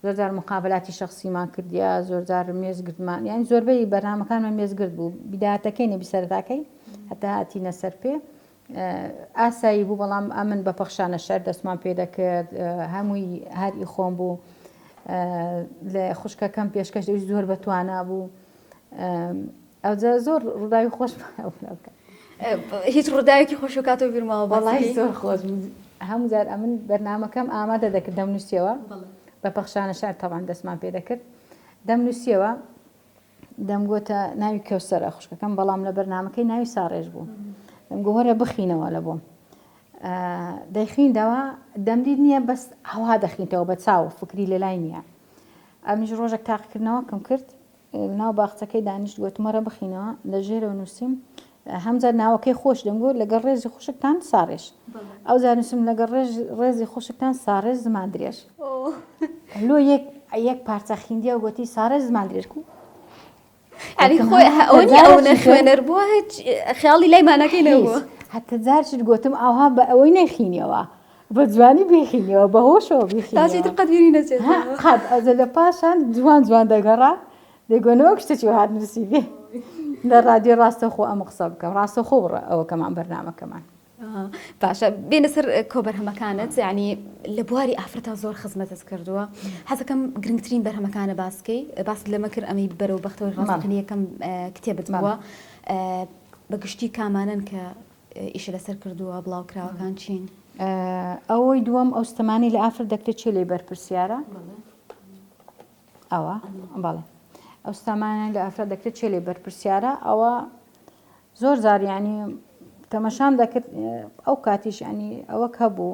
زۆر جار مقابلاتی شخصیمان کردیا زۆر جار مێزگردمان یانی زۆربەی بەرنامەکانمان مێزگرد بوو بیداتەکەی نەبی سەرەتاکەی هەتا هاتینە سەر پێ ئاسایی بوو بەڵام ئەمن بە پەخشانە شعر دەستمان پێ دەکرد هەمووی هەر ئی خۆم بوو. لە خوشکەکەم پێشکەش ئەویش زۆر بەتوانا بوو ئەوجا زۆر ڕووداوی خۆش هیچ ڕووداوێکی خۆش و کاتەوە بیرماوە بەڵی زۆر خۆش هەموو جار ئەمن بەرنمەکەم ئامادە دەکرد دەمنووسیەوە بە پەخشانە شار تەوان دەستمان پێ دەکرد دەمنووسیەوە دەمگوتە ناوی کەوسەرە خوشکەکەم بەڵام لە بەرنمەکەی ناوی ساڕێژ بوو دەمگو وەرە بخینەوە لە بۆم دەیخیندەوە دەمدیت نییە بەس هەوا دەخینتەوە بە چاو فکری لە لای نییە ئەمیش ڕۆژێک تاقیکردنەوەکەم کرد لەناو باخچەکەی دانیشت گوتم وەرە بخینەوە لە ژێرەوە نووسیم هەمجار ناوەکەی خۆش دەمگوت لەگەڵ ڕێزی خوشکتان ساڕێژ ئەو جار نووسم لەگەڵ ڕێزی خوشکتان ساڕێژ زمان درێژ لۆ یەک یەک پارچە خیندیە و گوتی ساڕێژ زمان درێژ کو یعنی خۆی ئەوە نییە ئەوەنە خوێنەر بووە هیچ خیاڵی لای ماناکەی نەبووە هەتە جارشت گوتم ئاوها بە ئەوەی نەخینیەوە بە جوانی بیخینیەوە بە هۆشەوە بیخینیەوە تاچی تر قەت بیری نەچێت ها قەت ئەوجا لە پاشان جوان جوان دەگەڕا دەیگۆنەوە شتێکی وەهات نووسیبێ لە ڕادیۆ ڕاستەخۆ ئەمە قسە بکەم ڕاستەخۆ بڕە ئەوەکەمان بەرنامەکەمان باشە بێنە سەر کۆبەرهەمەکانت یعنی لە بواری ئافرەتا زۆر خزمەتت کردووە حەزەکەم گرنگترین بەرهەمەکانە باسکەی باست لەمە کرد ئەمەی بەرەو بەختەوەی ڕاستەقینە یەکەم کتێبت بووە بە گشتی کامانەن کە ئیشە لەسەر کردووە بڵاوکراوەکان چین؟ ئەوەی دووەم ئەو ستەمانەی لە ئافرەت دەکرێت چێ لێی بەرپرسیارە؟ ئەوە بەڵێ ئەو ستەمانە لە ئافرەت دەکرێت چێ لێ بەرپرسیارە ئەوە زۆر جار ینی تەمەشام دەکرد ئەو کاتیش ینی ئەوەک هەبوو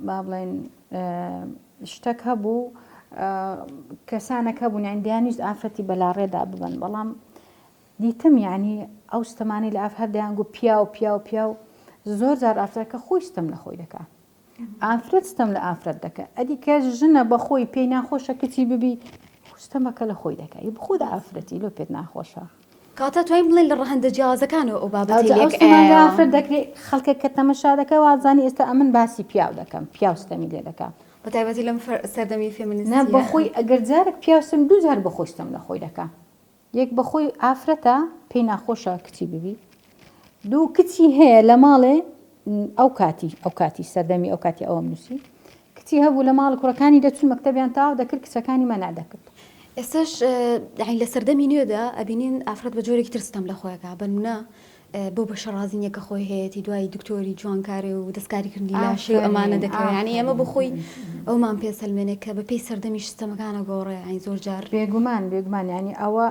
با بڵێن شتەک هەبوو کەسانەک هەبوون یان دیانیست ئافرەتی بەلاڕێدا ببن بەڵام دیتم یەعنی ئەو ستەمانەی لە ئاف هەر دەیان گوت پیاو پیاو پیاو زۆر جار ئافرەتەکە خۆی ستەم لە خۆی دەکا ئافرەت ستەم لە ئافرەت دەکا ئەدی کە ژنە بە خۆی پێی ناخۆشە کچی ببی ستەمەکە لە خۆی دەکا ی بخۆ ئافرەتی لۆ پێت ناخۆشە کاتە توانین بڵێن لە ڕەهەندە جیاوازەکانەوە ئەو بابەتەی لێک ئەیایەوە. ئافرەت دەکرێ خەڵکێک کە تەمەشا دەکا وازانی ئێستا ئەمن باسی پیاو دەکەم پیاو ستەمی لێ دەکا بە تایبەتی لەم سەردەمی فێمینیستیە. نا بەخۆی ئەگەر جارێک پیاو ستەم دوو جار بەخۆی ستەم لە خۆی دەکا یەک بەخۆی ئافرەتە پێی ناخۆشە کچی ببی دوو کچی هەیە لە ماڵێ ئەو کاتی ئەو کاتی سەردەمی ئەو کاتی ئەوەم نووسی کچی هەبوو لە ماڵ کوڕەکانی دەچون مەکتەبیان تەواو دەکرد کچەکانی مەنع دەکرد. ئێستاش یانی لە سەردەمی نوێدا ئەبینین ئافرەت بە جۆرێکی تر ستەم لە خۆی ئەکا بەنمونە بەو بەشە ڕازی نیە کە خۆی هەیەتی دوای دکتۆری جوانکاری و دەستکاری کردنی لاشەی و ئەمانە دەکەوێت یانی ئەمە بۆ خۆی ئەومان پێ سەلمێنێ کە بە پێی سەردەمیش ستەمەکانە گۆڕێ یانی زۆر جار بێگومان بێگومان یانی ئەوە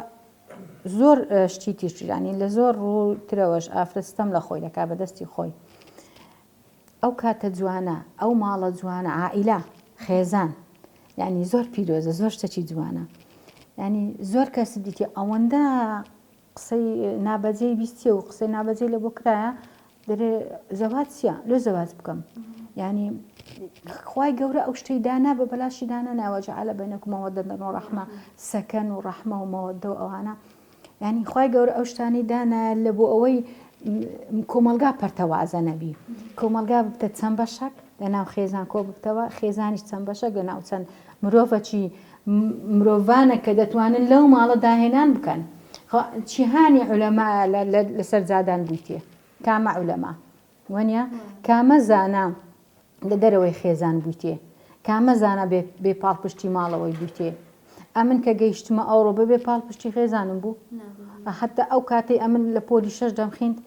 زۆر شتی تیش یانی لە زۆر ڕوو ترەوەش ئافرەت ستەم لە خۆی دەکا بە دەستی خۆی ئەو کاتە جوانە ئەو ماڵە جوانە عائیلە خێزان یعنی زۆر پیرۆزە زۆر شتەکی جوانە یعنی زۆر کەس دیتی ئەوەندە قسەی نابەجێی بیستیە و قسەی نابەجێی لە بۆ کرایە دەرێ زەواج چیە لۆ زەواج بکەم یعنی خوای گەورە ئەو شتەی دانا بە بەلاشی دانا ناوە جعل بینکم مەوەدەن و ڕەحمە سەکەن و ڕەحمە و مەوەدە و ئەوانە یعنی خوای گەورە ئەو شتانی دانا لە بۆ ئەوەی کۆمەلگا پەرتەوازە نەبی کۆمەلگا ببتە چەند بەشەک لە ناو خێزان کۆ ببتەوە خێزانیش چەند بەشەک لە ناو چەند مرۆڤەکی مرۆڤانە کە دەتوانن لەو ماڵە داهێنان بکەن خۆ چیهانی عولەما لەسەر جادان بوویتێ کامە عولەما وەنیە کامە زانا لە دەرەوەی خێزان بوویتێ کامە زانا بێ پاڵپشتی ماڵەوەی بوویتێ ئەمن کە گەیشتمە ئەوڕۆ بەبێ پاڵپشتی خێزانم بوو حتا ئەو کاتەی ئەمن لە پۆلی شەش دەمخیند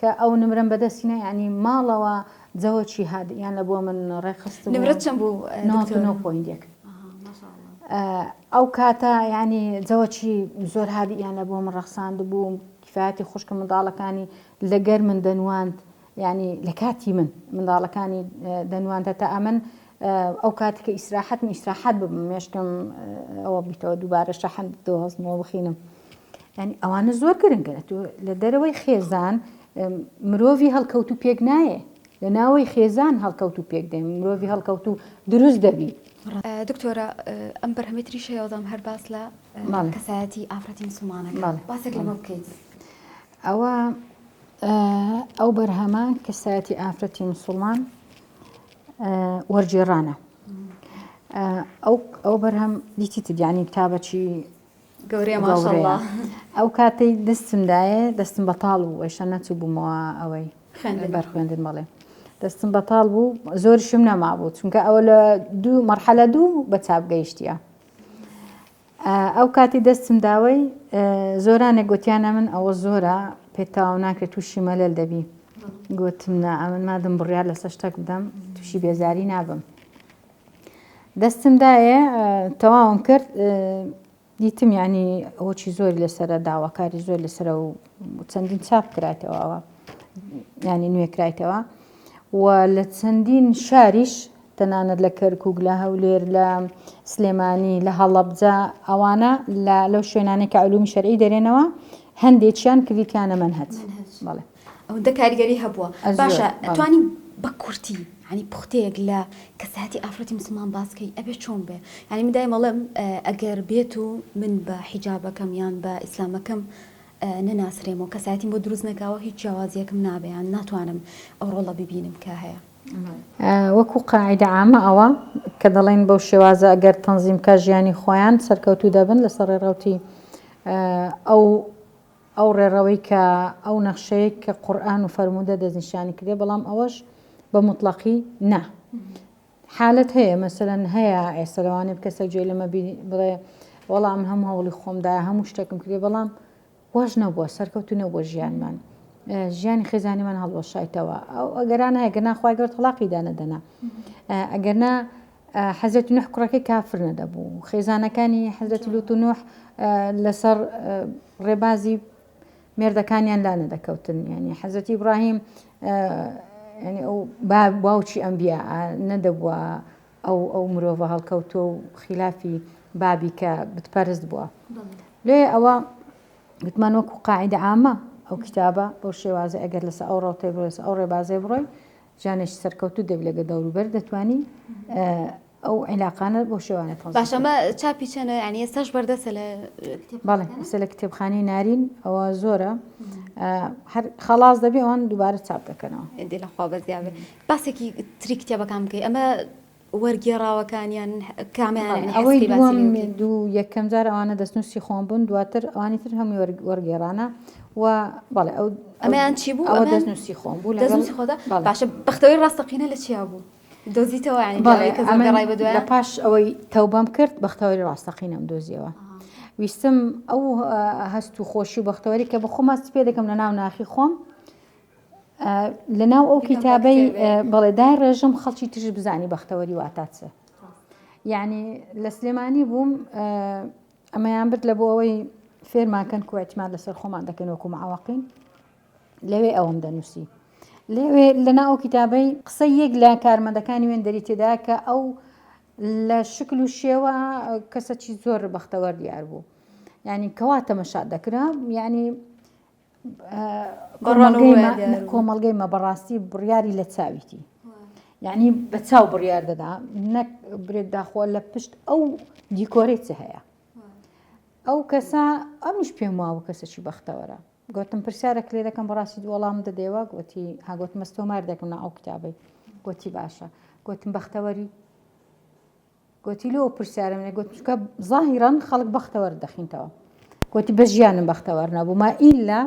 کە ئەو نمرەم بەدەستی نا یانی ماڵەوە جەوە چی هات یان لە بۆ من ڕێکخست نمرەت چەند بوو دکتۆر؟ نۆ point یەک ئەو کاتە ینی جەوەچی زۆر هادیان لە بۆ من ڕەخساند بوو کفایەتی خوشکە منداڵەکانی لەگەر من دەنواند ینی لە کاتی من منداڵەکانی دەنواندە تا ئەمن ئەو کاتی کە ئیسراحەتم ئیسراحەت ببم مێشکم ئەوە بیتەوە دووبارە شەحن دۆزمەوە بخینم یانی ئەوانە زۆر گرنگە تۆ لە دەرەوەی خێزان مرۆڤی هەڵکەوتو پێک نایە لە ناوەی خێزان هەڵکەوتو پێک دێن مرۆڤی هەڵکەوتو دروست دەبی. دکتۆرە ئەم بەرهەمەی تریش هەیە وەزانم هەر باس لە کەسایەتی ئافرەتی مسوڵمانەکە باسێک لەمە بکەیت. ئەوە ئەو بەرهەمە کەسایەتی ئافرەتی مسوڵمان وەرگێڕانە ئەو ئەو بەرهەم دیتیت یانی کتابەکی گەورەیە ماشاءاللە. ئەو کاتەی دەستم دایێ دەستم بەتاڵ بوو ئەیشە نەچوو بوومەوە ئەوەی بەر خوێندن بەڵێ. دەستم بەتاڵ بوو زۆریشم نەمابوو چونکە ئەوە لە دوو مەرحەلە دوو بە چاپ گەیشتیە ئەو کاتی دەستم داوەی زۆرانێک گوتیانە من ئەوە زۆرە پێت تەواو ناکرێت تووشی مەلەل دەبی گوتم نا ئەمن مادەم بڕیار لەسەر شتێک بدەم تووشی بێزاری نابم دەستم دایێ تەواوم کرد دیتم یعنی ئەوەی زۆری لەسرە داواکاری زۆر لەسرە و چەندین چاپ کرایتەوە ئەوە ینی نوێ کرایتەوە و لە چەندین شاریش تەنانەت لە کەرکوک لە هەولێر لە سلێمانی لە هەڵەبجە ئەوانە لە لەو شوێنانەی کە علومی شەرعی دەرێنەوە هەندێکیان کردیتیانە مەنهەج بەڵێ. ئەوەندە کاریگەری هەبووە. باشە توانی بە کورتی یانی پوختەیەک لە کەسایەتی ئافرەتی مسلمان باس کەی ئەبێ چۆن بێ؟ یانی من دایم ئەڵێم ئەگەر بێت و من بە حیجابەکەم یان بە ئیسلامەکەم نەناسرێم و کەسایەتیم بۆ دروست نەکاوە هیچ جیاوازیەکم نابێ یان ناتوانم ئەو ڕۆڵە ببینم کە هەیە. وەکو قاعیدە عامە ئەوە کە دەڵێن بەو شێوازە ئەگەر تەنزیم بکا ژیانی خۆیان سەرکەوتوو دەبن لەسەر ڕێڕەوتی ئەو ئەو ڕێڕەوەی کە ئەو نەخشەیە کە قورئان و فەرموودە دەستنیشانی کردێ بەڵام ئەوەش بە موتڵەقی نا حالەت هەیە مەسەلەن هەیە ئێستا لەوانەیە کەسێک گوێ لەمە بڵێ وەڵام من هەموو هەوڵی خۆمدا هەموو شتێکم کردێ بەڵام واش نەبووە سەرکەوتو نەبووە ژیانمان ژیانی خێزانیمان هەڵوەشایتەوە ئەو ئەگەران هەیە گەنا خوای گەورە تەڵاقی دانەدەنا ئەگەر نا حەزرەتی نوح کوڕەکەی کافر نەدەبوو خێزانەکانی حەزرەتی لوت و نوح لەسەر ڕێبازی مێردەکانیان لا نەدەکەوتن ینی حەزرەتی ئیبراهیم ینی ئەو باوکی ئەمبیا نەدەبووە ئەو ئەو مرۆڤە هەڵکەوتووە و خیلافی بابی کە بتپەرست بووە لێ ئەوە گوتمان وەکو قاعدە عامە ئەو کتابە بەو شێوازە ئەگەر لەسەر ئەو ڕەوتەی بڕۆی ئەو ڕێبازەی بڕۆی ژیانێکی سەرکەوتوو دەبی لەگە دەوروبەر دەتوانی ئەو عیلاقانە بۆ شێوانە تەنزیم باشە ئەمە چاپی چەنە یعنی ئێستاش بەردەستە لە بەڵێ ئێستا لە کتێبخانەی نارین ئەوە زۆرە هەر خەڵاس دەبێ ئەوان دووبارە چاپ دەکەنەوە دێ لەخوا بەزیابێ باسێکی تری کتێبەکان بکەی ئەمە وەرگێڕاوەکان یان کامیان یعنی ئەوەی حەزکەی باسی دووەم لێ بکەی؟ دوو یەکەم جار ئەوانە دەستنووسی خۆم بوون دواتر ئەوانی تر هەمووی وەرگێڕانە و بەڵێ ئەو ئەمەیان چی بوو ئەوە ئەمەیان دەستنووسی خۆم بوو لەگەڵ دەستنووسی خۆتە بەڵێ. باشە بەختەوەی ڕاستەقینە لە چیا بوو دۆزیتەوە یعنی بەڵێ جارێک کە زۆر ئەمن گەڕای بەدوایە لە پاش ئەوەی تەوبەم کرد بەختەوەری ڕاستەقینەم دۆزیەوە ویستم ئەو هەست و خۆشی و بەختەوەری کە بە خۆم هەستی پێ دەکەم لە ناو ناخی خۆم لە ناو ئەو کیتابەی بەڵێ دای ڕێژم خەڵکی ترش بزانی بەختەوەری واتا چ یعنی لە سلێمانی بووم ئەمەیان برد لە بۆ ئەوەی فێرماکەن کو اعتماد لەسەر خۆمان دەکەن وەکو معوەقین لەوێ ئەوم دەنووسی لەوێ لە ناو کتابەی قسەی یەک لە کارمەندەکانی وێن دەری تێدا کە ئەو لە شکل و شێوە کەسەکی زۆر بەختەوەر دیار بوو یعنی کەوا تەمەشا دەکرا یعنی کۆمەڵگەی مە بەڕاستی بڕیاری لە چاویتی یعنی بە چاو بڕیار دەدا نەک برێت داخۆ لە پشت ئەو دیکۆرەی چ هەیە ئەو کەسە ئەمیش پێم واوە کەسێکی بەختەوەرە گوتم پرسیارێک لێ دەکەم بەڕاستی وەڵام دەدەیەوە گوتی ها گوتم مەستۆمار دەکەم نا ئەو کتابەی گوتی باشە گوتم بەختەوەری گوتی لۆ ئەو پرسیارەم لێ گوتم چونکە زاهیرەن خەڵک بەختەوەر دەخینتەوە گوتی بە ژیانم بەختەوەر نەبوو ما ئیلا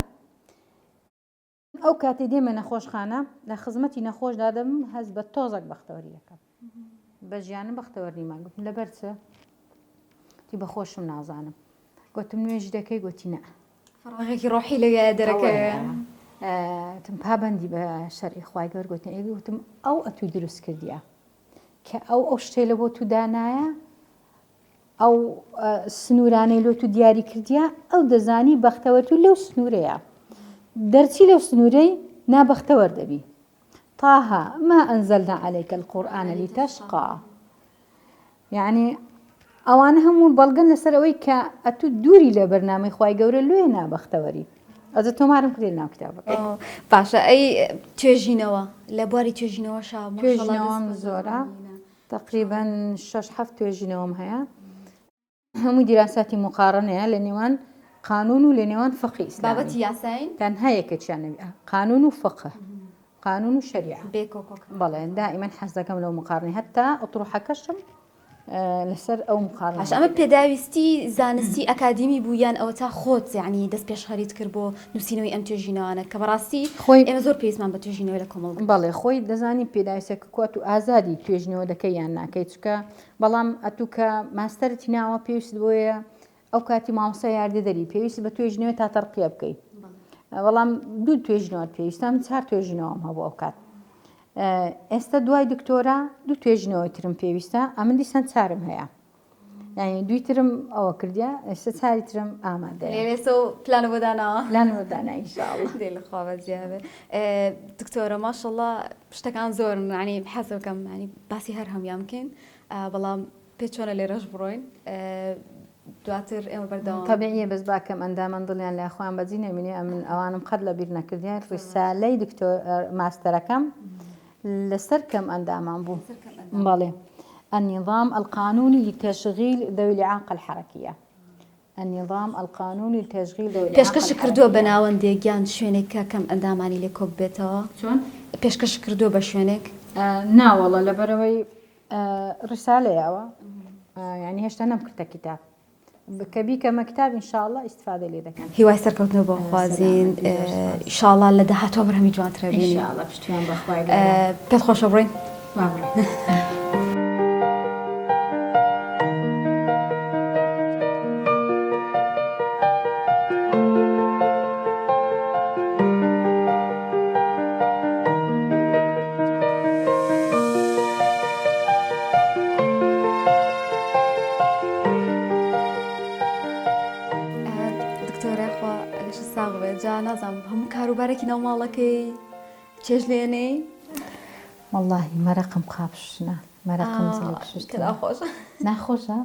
ئەو کاتی دێمە نەخۆشخانە لە خزمەتی نەخۆشدا دەبم هەست بە تۆزەک بەختەوەری دەکەم بە ژیانم بەختەوەر نیمان گوتم لەبەر چ تی بە خۆشم نازانم گوتم نوێژ دەکەی گوتی نا فەراغێکی ڕۆحی لەوێ دەرەکەوێ تم پابەندی بە شەرعی خوای گەور گوتن ئەی گوتم ئەو ئەتوی دروست کردیە کە ئەو ئەو شتەی لە بۆ تو دانایە ئەو سنوورانەی لۆ تو دیاری کردیە ئەو دەزانی بەختەوەر تو لەو سنوورەیە دەرچی لەو سنوورەی نابەختەوەر دەبی طه ما أنزلنا عليك القرآن لتشقى یعنی ئەوانە هەموو بەڵگەن لەسەر ئەوەی کە ئەتوو دووری لە بەرنامەی خوای گەورە لۆیە نابەختەوەری ئەجە تۆمارم کرد ناو کتابەکە باشە ئەی توێژینەوە لە بواری توێژینەوە شا توێژینەوەم زۆرە تقریبا شەش هەفت توێژینەوەم هەیە هەموو دیراساتی مقارنەیە لە نێوان قانون و لە نێوان فقی ئیسلامی بابەتی یاساین تەنها یەکێکیان نەبی قانون و فقه قانون و شەریعە بێ کۆکۆکە بەڵێ دائیمەن حەز دەکەم لەو مقارنەی هەتا ئوتروحەکەشم. لەسەر ئەو مقارنە. باشە ئەمە پێداویستی زانستی ئەکادیمی بوو یان ئەوەتا خۆت یانی دەست پێشخەریت کرد بۆ نووسینەوەی ئەم توێژینەوانە کە بەڕاستی خۆی ئێمە زۆر پێویستمان بە توێژینەوە لە کۆمەڵگە. بەڵێ خۆی دەزانی پێداویستەکە کو ئەتوو ئازادی توێژینەوە دەکەی یان ناکەی چونکە بەڵام ئەتوو کە ماستەرت هیناوە پێویست بۆیە ئەو کاتی مامۆستا یاریدەدەری پێویست بە توێژینەوە تا تەرقیە بکەی بەڵام دوو توێژینەوە پێویستە من چار توێژینەوەم هەبوو ئەو کات ئێستا دوای دکتۆرا دوو توێژینەوەی ترم پێویستە ئەمن دیسان چارم هەیە یعنی دوی ترم ئەوە کردیا ئێستا چاری ترم ئامادە ئێستا پلان بۆ داناوە پلان بۆ دانا ئینشاءاللە دێ لە خوا بەزیابێ دکتۆرە ماشەڵڵا شتەکان زۆرن یعنی حەز بکەم یعنی باسی هەر هەمویان بکەین بەڵام پێت چۆنە لێرەش بڕۆین دواتر ئێمە بەردەوام تەبیعیە بەس با کەم ئەندامان دڵیان لای خۆیان بەجی نەمینێ ئەمن ئەوانم قەت لە بیر نەکردیان ڕیسالەی دکتۆر ماستەرەکەم لەسەر کەم ئەندامان بوو بەڵێ النظام القانوني لتشغيل ذوي الإعاقة الحركية النظام القانوني لتشغيل ذوي الإعاقة پێشکەشت کردووە بە الحركية ناوەندێک یان شوێنێک کە کەم ئەندامانی لێ کۆببێتەوە؟ چۆن؟ پێشکەشت کردووە بە شوێنێک؟ نا وەڵا لەبەرئەوەی ڕیسالەیە ئەوە یعنی هێشتا نەمکردە کتاب کە بیکەمە کتاب ئینشاءاللە ئیستفادە لێ دەکەن. هیوای سەرکەوتنە بۆ خوازین ئیشاڵا لە داهاتوە بەرهەمی جوانترە بینین ئینشاءاللە پشتیوان بەخوای گەورە. پێت خۆشە بڕۆین؟ با بڕۆین. دکتۆرە خوا لەشت ساغ بێت جا نازانم هەموو کاروبارێکی ناو ماڵەکەی چێژ لێنەی وەڵاهی مەرەقم قاپ شوشتنە مەرەقم جلک شوشتنە ناخۆشە ناخۆشە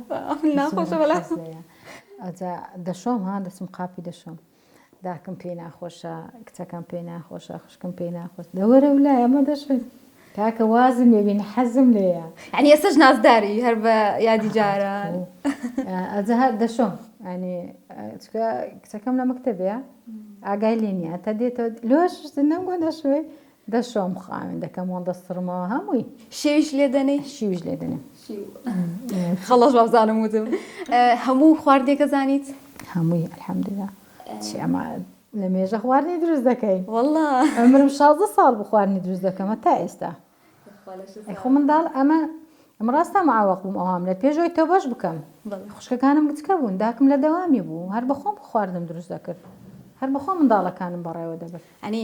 ناخۆشە بەلا ئەجا دەشۆم ها دەچم قاپی دەشۆم داکم پێی ناخۆشە کچەکەم پێی ناخۆشە خوشکم پێی ناخۆش دەوەرە و لای ئەمە دەشوین کاکە وازم لێبین حەزم لێیە یعنی ئێستاش نازداری هەر بە یادی جاران ئەجا هەر دەشۆم ینی چکە کچەکەم لە مەکتەبەیە ئاگای لێ نییە تا دێتەوە لۆ شتن نەمگۆ دەشوێ دەشۆم خاوێن دەکەم وەڵ دەسڕمەوە هەمووی. شێویش لێ دەنێی؟ شیویش لێ دەنێم. خەڵەش وابزانم وتم. هەموو خواردنێکە زانیت؟ هەمووی الحمدللە. چی ئەمە لە مێژە خواردنی دروست دەکەین. وەڵا. عومرم 16 ساڵ بوو خواردنی دروست دەکەم هەتا ئێستا. ئەی خۆ منداڵ ئەمە ئەمە ڕاستە معوەق بووم ئەوام لە پێشەوەی تەوبەش بکەم. خوشکەکانم گچکە بوون داکم لە دەوامی بوو هەر بەخۆم خواردنم دروست دەکرد هەر بەخۆم منداڵەکانم بەڕێوە دەبرد. یانی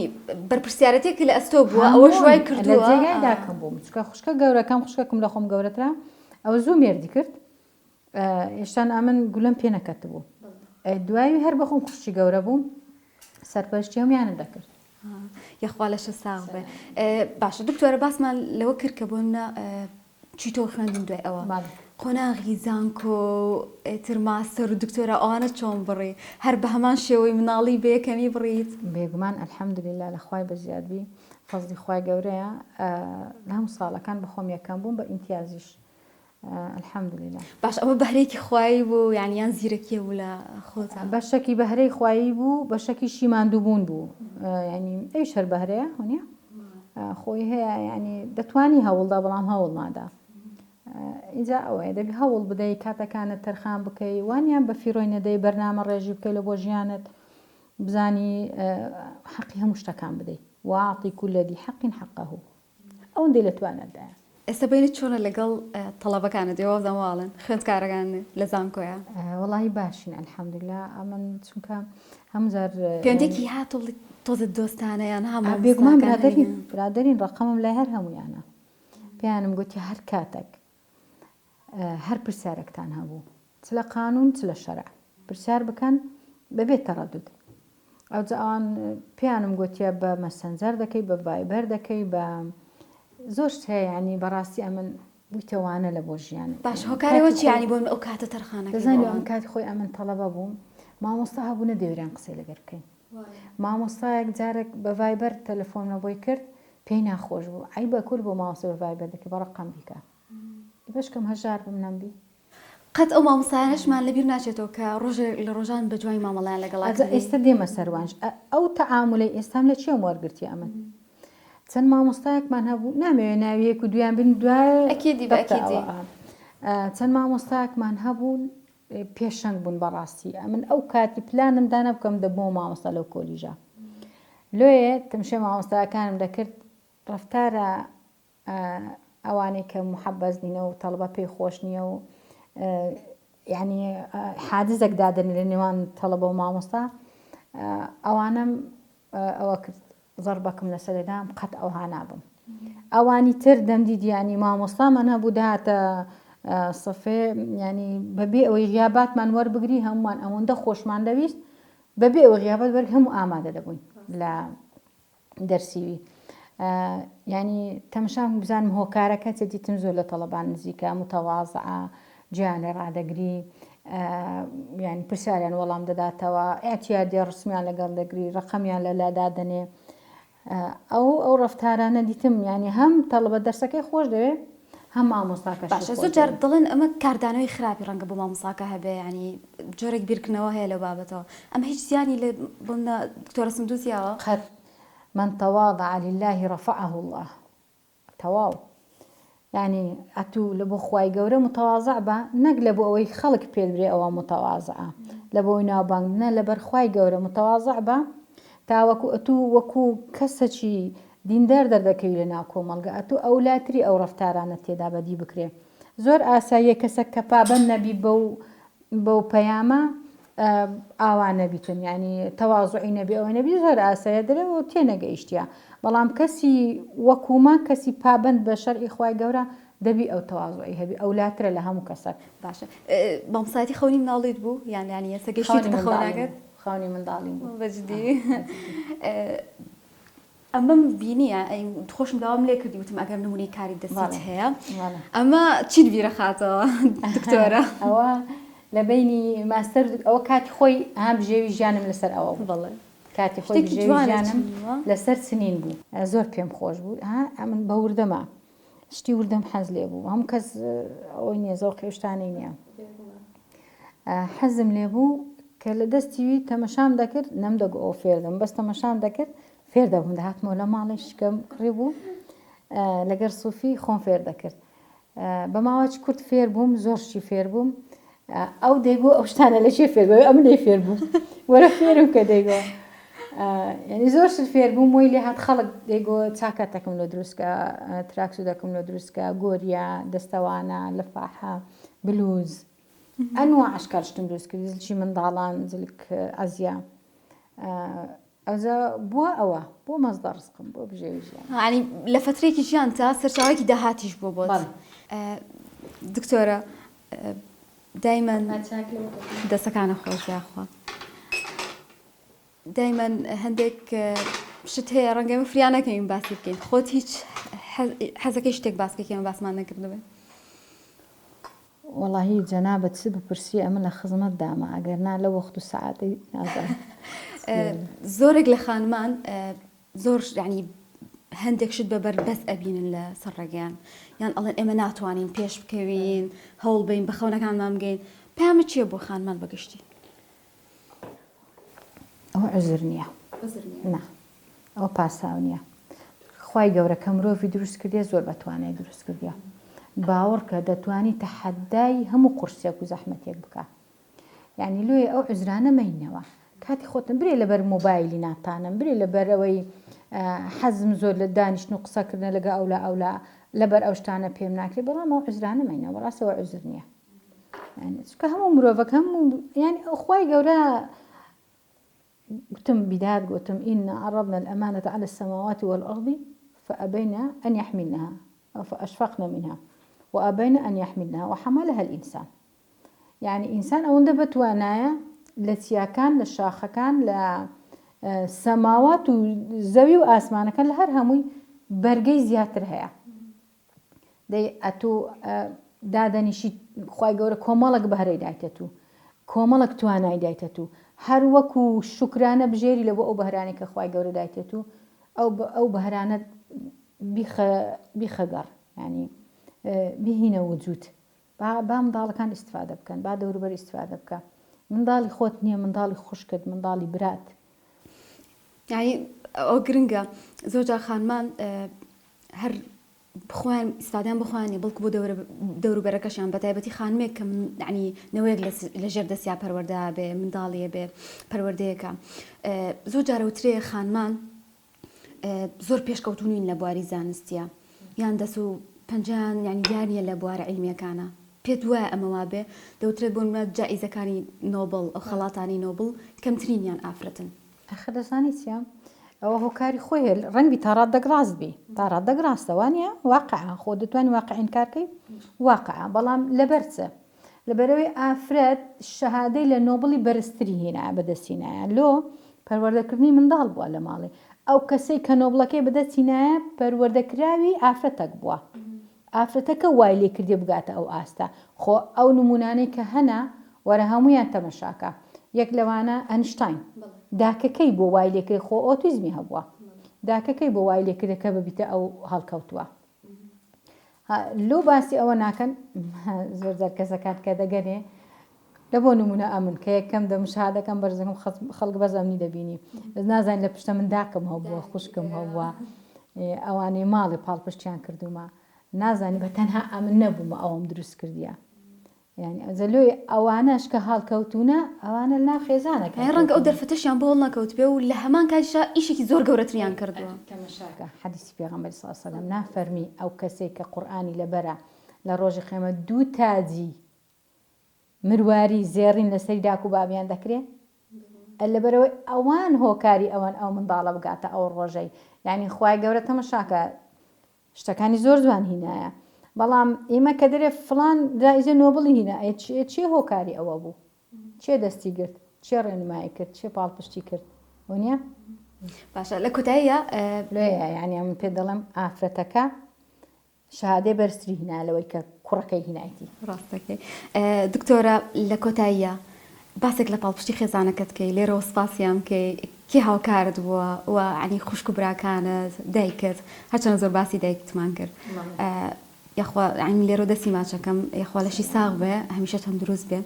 بەرپرسیارەتێک لە ئەستۆ بووە ئەوەش وای کردووە. لە جێگای داکم بووم چونکە خوشکە گەورەکەم خوشکەکم لە خۆم گەورەترە ئەوە زوو مێردی کرد هێشتان ئەمن گولەم پێ نەکەتبوو دوایی هەر بەخۆم خوشکی گەورە بووم سەرپەرشتی هەموویانم دەکرد. یەخوا لەشە ساغ بێ. باشە دکتۆرە باسمان لەوە کرد کە بۆ نمونە چیتەوە خوێندن دوای ئەوە قۆناغی زانکۆ ئیتر ماستەر و دکتۆرا ئەوانە چۆن بڕی هەر بە هەمان شێوەی مناڵی بە یەکەمی بڕیت؟ بێگومان الحمدللە لە خوای بەزیاد بی فەزڵی خوای گەورەیە لە هەموو ساڵەکان بەخۆم یەکەم بووم بە ئیمتیازیش الحمدللە. باش ئەوە بەهرەیەکی خوایی بوو یان یان زیرەکیە بوو لە خۆتا؟ بەشەکی بەهرەی خوایی بوو بەشەکیشی ماندووبوون بوو یانی ئەویش هەر بەهرەیە وەنیە؟ خۆی هەیە یانی دەتوانی هەوڵدا بەڵام هەوڵ نادا ئینجا ئەوەیە دەبی هەوڵ بدەی کاتەکانت تەرخان بکەی وانیان بە فیرۆی نەدەی بەرنامە ڕێژی بکەی لە بۆ ژیانت بزانی حەقی هەموو شتەکان بدەی واعطی کل ذی حق حقه ئەوەندەی لە تواناتدایە. ئێستا بەینت چۆنە لەگەڵ تەڵەبەکانت ئێوە وابزانم واڵێن خوێندکارەکان لە زانکۆیە؟ وەڵاهی باشین الحمدللە ئەمن چونکە هەموو جار پەیوەندیەکی هاتوو تۆزێ دۆستانە یان ها بێگومان مامۆستاکان برادەرین هەنیە؟ برادەرین ڕەقەمم لای هەر هەموویانە پێیانم گوتی هەر کاتەک هەر پرسیارەکتان هەبوو چ لە قانون چ لە شەرع پرسیار بکەن بەبێ تەڕەدود ئەوجا ئەوان پێیانم گوتیە بە مەسەنجەر دەکەی بە ڤایبەر دەکەی بە زۆر شت هەیە ینی بەڕاستی ئەمن بوویتە وانە لە بۆ ژیان باش هۆکارەوە چی ینی بۆ ئەو کاتە تەرخانەکەی دەزانی ئەم کاتی خۆی ئەمن تەڵەبە بووم مامۆستا هەبوو نەدەوێران قسەی لەگەر بکەین مامۆستایەک جارێک بە ڤایبەر تەلەفۆنمە بۆی کرد پێی ناخۆش بوو عەیبە کول بۆ مامۆستا بە ڤایبەر دەکەی بە ڕەقەم بیکە بەشکەم هەژار بم نەمبی. قەت ئەو مامۆستایانەشمان لەبیر ناچێتەوە کە ڕۆژێ لە ڕۆژان بە جوانی مامەڵەیان لەگەڵا ئەجا کردی. ئێستا دێمە سەر وانش ئەو تەعامولەی ئێستام لە چیەم وەرگرتیە ئەمن چەند مامۆستایەکمان هەبوو نامەوێ ناوی یەک و دویان بن دوای ئەکیدی بە دەبتە ئەکیدی. ئەوە. چەند مامۆستایەکمان هەبوون پێشەنگ بوون بەڕاستی ئەمن ئەو کاتی پلانم دانا بکەم دەبمەوە مامۆستا لەو کۆلیژە لۆیە تمشێ مامۆستاکانم دەکرد ڕفتارە ئەوانەی کە محەبەز نینە و تەڵبە پێی خۆش نییە و یعنی حادزێک دادەنێ لە نێوان تەڵەبە و مامۆستا ئەوانم ئەوە کرد زەڕبەکم لەسەر لێدام قەت ئەوها نابم ئەوانی تر دەمدیت یانی مامۆستامان هەبوو دەهاتە سەفێ ینی بەبێ ئەوەی غیاباتمان وەربگری هەمومان ئەوەندە خۆشمان دەویست بەبێ ئەوە غیابات وەرگ هەموو ئامادە دەبووین لە دەرسیوی ینی تەمشام بزانم هۆکارەکە چە دیتم زۆر لە تەڵەبان نزیکە متەوازعە جیان لێ ڕادەگری یانی پرسیاریان وەڵام دەداتەوە ئەتیادێ ڕسمیان لەگەڵ دەگری ڕقەمیان لە لا دادەنێ ئەو ئەو ڕفتارانە دیتم ینی هەم تەڵبە دەرسەکەی خۆش دەوێ هەم مامۆستاکە باشە زۆر جار دەڵێن ئەمە کاردانەوەی خراپی ڕەنگە بۆ مامۆستاکە هەبێ ینی جۆرێک بیرکردنەوە هەیە لەو بابەتەوە ئەمە هیچ زیانی لە بۆنە دکتۆرە سندوس یاوە؟ قەت من تواضع لله رفعه الله تەواو یانی ئەتوو لە بۆ خوای گەورە متەوازع بە نەک لە بۆ ئەوەی خەڵک پێت برێ ئەوە متەوازعە لە بۆی ناوبانگ نە لەبەر خوای گەورە متەوازع بە تاوەکو ئەتوو وەکو کەسەکی دیندار دەردەکەوی لە ناو کۆمەڵگە ئەتوو ئەولاتری ئەو ڕەفتارانە تێدا بەدی بکرێ زۆر ئاساییە کەسەک کە پابەند نەبی بەو بەو پەیامە ئاوا نەبیتن یانی تەوازعی نەبی ئەوەی نەبی زۆر ئاسایە دەرێ و تێنەگەیشتە بەڵام کەسی وەکومە کەسی پابند بە شەرعی خوای گەورە دەبی ئەو تەوازعی هەبی ئەولاترە لە هەموو کەسەک. باشە مامۆستایەتی خەونی مناڵیت بوو یان یانی ئێستا گەیشتیتە خەونەکەت؟ خەونی منداڵیم بوو. بەجدی؟ ئەمەم بینی ئەی خۆشم داوام لێ کردی وتم ئەگەر نمونەی کاری دەستیت هەیە ئەمە چیت بیرەخاتەوە دکتۆرە؟ ئەوە لە بینی ماستەر ئەوە کاتی خۆی ها بژێوی ژیانم لەسەر ئەوە بەڵێ کاتی خۆی بژێوی ژیانم لەسەر چنین بوو زۆر پێم خۆش بوو ها ئەمن بە وردەما شتی وردەم حەز لێ بوو هەم کەس ئەوەی نییە زۆقی شتانەی نییە حەزم لێ بوو کە لە دەستی وی تەمەشام دەکرد نەمدەگو ئەو فێردم بەس تەمەشام دەکرد فێر دەبووم دەهاتمەوە لە ماڵێ شکەم کڕی بوو لەگەر سوفی خۆم فێر دەکرد بە ماوەچ کورت فێر بووم زۆر شتی فێر بووم ئەو دەیگۆ ئەو شتانە لە چێ فێر بوو ئەم لێ فێر بوو وەرە فێرم کە دەیگۆ یعنی زۆر شت فێر بووم وی لێ هات خەڵک دەیگۆ چاکاتەکەم لۆ دروستکە تراکسو دەکەم لۆ دروستکە گۆریە دەستەوانە لەفاحە بلوز ئەنوا ئەشکال شتم دروست کرد زلکی منداڵان زلک ئەزیا ئەوجا بووە ئەوە بۆ مەزدە ڕزقم بۆ بژێوی ژیان یعنی لە فترێکی ژیان تا سەرچاوەیەکی داهاتیش بووە بۆت دکتۆرە دایمەن دەسەکانە خۆش یاخوا دایمەن هەندێک شت هەیە ڕەنگە ئێمە فریا نەکەوین باسی بکەین خۆت هیچ حەزەکەی شتێک باس بکەی کە ئێمە باسمان نەکردبێ؟ وەڵاهی جەنابت چ بپرسی ئەمن لە خزمەت دامە ئەگەر نا لەو وەخت و سەعاتەی نازانم. زۆرێک لە خانمان زۆر یعنی هەندێک شت بە بەربەست ئەبینن لە سەر ڕێگەیان یان ئەڵێن ئێمە ناتوانین پێش بکەوین هەوڵ بین بە خەونەکانمان بگەین پەیامت چییە بۆ خانمان بەگشتی؟ ئەوە عوزر نییە نا ئەوە پاساو نییە خوای گەورە کە مرۆڤی دروست کردێ زۆر بەتوانای دروست کردە باوەڕکە دەتوانی تەحەدای هەموو قورسێک و زەحمەتێک بکە یعنی لۆیە ئەو عوزرانە مەینەوە کاتی خۆتم برێ لەبەر مۆبایلی ناتانم برێ لەبەرەوەی حەزم زۆر لە دانیشتن و قسەکردنە لەگە ئەولا ئەولا لەبەر ئەو شتانە پێم ناکرێت بەڵام ئەو عوزرانە مەینەوە بەڕاستەوە عوزر نییە چونکە هەموو مرۆڤەکە هەموو یانی ئەو خوای گەورە گوتم بیدات گوتم إن عرضنا الأمانة على السماوات والأرض فأبين أن يحملنها فأشفقن منها وأبين أن يحملنها وحملها الإنسان يعني ئینسان ئەوەندە بەتوانایە لە چیاکان لە شاخەکان لە سەماوات و زەوی و ئاسمانەکان لە هەر هەمووی بەرگەی زیاتر هەیە دەی ئەتوو دادەنیشی خوای گەورە کۆمەڵک بەهرەی دایتە تو کۆمەڵک توانای دایتە تو هەر وەکو شوکرانە بژێری لە بۆ ئەو بەهرانەی کە خوای گەورە دایتە تو ئەو ئەو بەهرانە بیخە بیخە گەڕ یعنی بهینە وجود با با منداڵەکان ئیستفادە بکەن با دەوروبەر ئیستفادە بکە منداڵی خۆت نییە منداڵی خوشکت منداڵی برات یعنی ئەو گرنگە زۆر جار خانمان هەر. خۆیان ئیسفادەیان بۆ خۆیان نیە بەڵکو بۆ دەوروبەرەکەشیان بە تایبەتی خانمێک کە یعنی نەوەیەک لە ژێر دەستیا پەروەردە بێ منداڵیە بێ پەروەردەیەکە زۆر جارە وترێ خانمان زۆر پێشکەوتوو نین لە بواری زانستیە یان دەست و پەنجەیان یعنی دیار نییە لە بوارە عیلمیەکانە پێت وایە ئەمە وابێ دەوترێت بۆ نمونە جائیزەکانی نۆبڵ ئەو خەڵاتانەی نۆبڵ کەمترینیان ئافرەتن. ئاخر دەزانی چیە ئەوە هۆکاری خۆی هەیە ڕەنگبی تا ڕاددەک ڕاست بی تا ڕاددەک ڕاستە وانە واقعە خۆ دەتوانانی واقع ئینکار کەی واقعە بەڵام لەبەر چ لەبەرەوەی ئافرەت شەهادەی لە نۆبڵی بەرزتری هێنایە بەدەستی نایە لۆ پەروەردەکردنی منداڵ بووە لە ماڵێ ئەو کەسەی کە نۆبڵەکەی بەدەستی نایە پەروەردەکراوی ئافرەتەک بووە ئافرەتەکە وای لێ کردیە بگاتە ئەو ئاستە خۆ ئەو نمونانەی کە هەنە وەرە هەموویان تەمەشاکە یەک لەوانە ئەنشتاین داکەکەی بۆ وای لێ کرد خۆ ئۆتیزمی هەبووە داکەکەی بۆ وای لێ کردە کە ببیتە ئەو هەڵکەوتووە لۆ باسی ئەوە ناکەن زۆر جار کەسەکان کە دەگەنێ لە بۆ نمونە ئەمن کە یەکەم دە مشاهدەکەم بەرزەکەم خەڵک بەس ئەمنی دەبینی بەس نازانین لە پشتە من داکم هەبووە خوشکم هەبووە ئەوانەی ماڵی پاڵپشتیان کردومە نازانی بە تەنها ئەمن نەبوومە ئەوم دروست کردیە یعنی ئەوجا لۆی ئەوانەش کە هەڵکەوتونە ئەوانە لەناو خێزانەکە یانی ڕەنگە ئەو دەرفەتەشیان بۆ هەڵنەکەوت بێ و لە هەمان کاتیشا ئیشێکی زۆر گەورەتریان کردووە. تەمەشاکە حەدیسی پێغەمبەری صلی اللە علیە وسلم نافەرمی ئەو کەسەی کە قورئانی لەبەرە لە ڕۆژی قیامەت دوو تاجی مرواری زێڕین لەسەری داک و بابیان دەکرێ لەبەرەوەی ئەوان هۆکاری ئەوەن ئەو منداڵە بگاتە ئەو ڕۆژەی یعنی خوای گەورە تەمەشاکە شتەکانی زۆر جوان هینایە بەڵام ئێمە کە دەرێ فلان جائیزە نۆبڵی هینا ئێ چێ هۆکاری ئەوە بوو چێ دەستی گرت چێ ڕێنمایی کرد چێ پاڵپشتی کرد وەنیە؟ باشە لە کۆتاییە لۆیە یعنی ئەمن پێ دەڵێم ئافرەتەکە شەهادەی بەرزتری هینا لەوەی کە کوڕەکەی هینایتی. ڕاستەکەی دکتۆرە لە کۆتاییە باسێک لە پاڵپشتی خێزانەکەت کەی لێرەوە سپاسیان بکەی کێ هاوکارت بووە و عنی خوشک و براکانت دایکت هەرچەنە زۆر باسی دایکتمان کرد یاخوا عنی لێرەوە دەستی ماچەکەم یاخوا لەشی ساغ بێ هەمیشە تەندروست بێ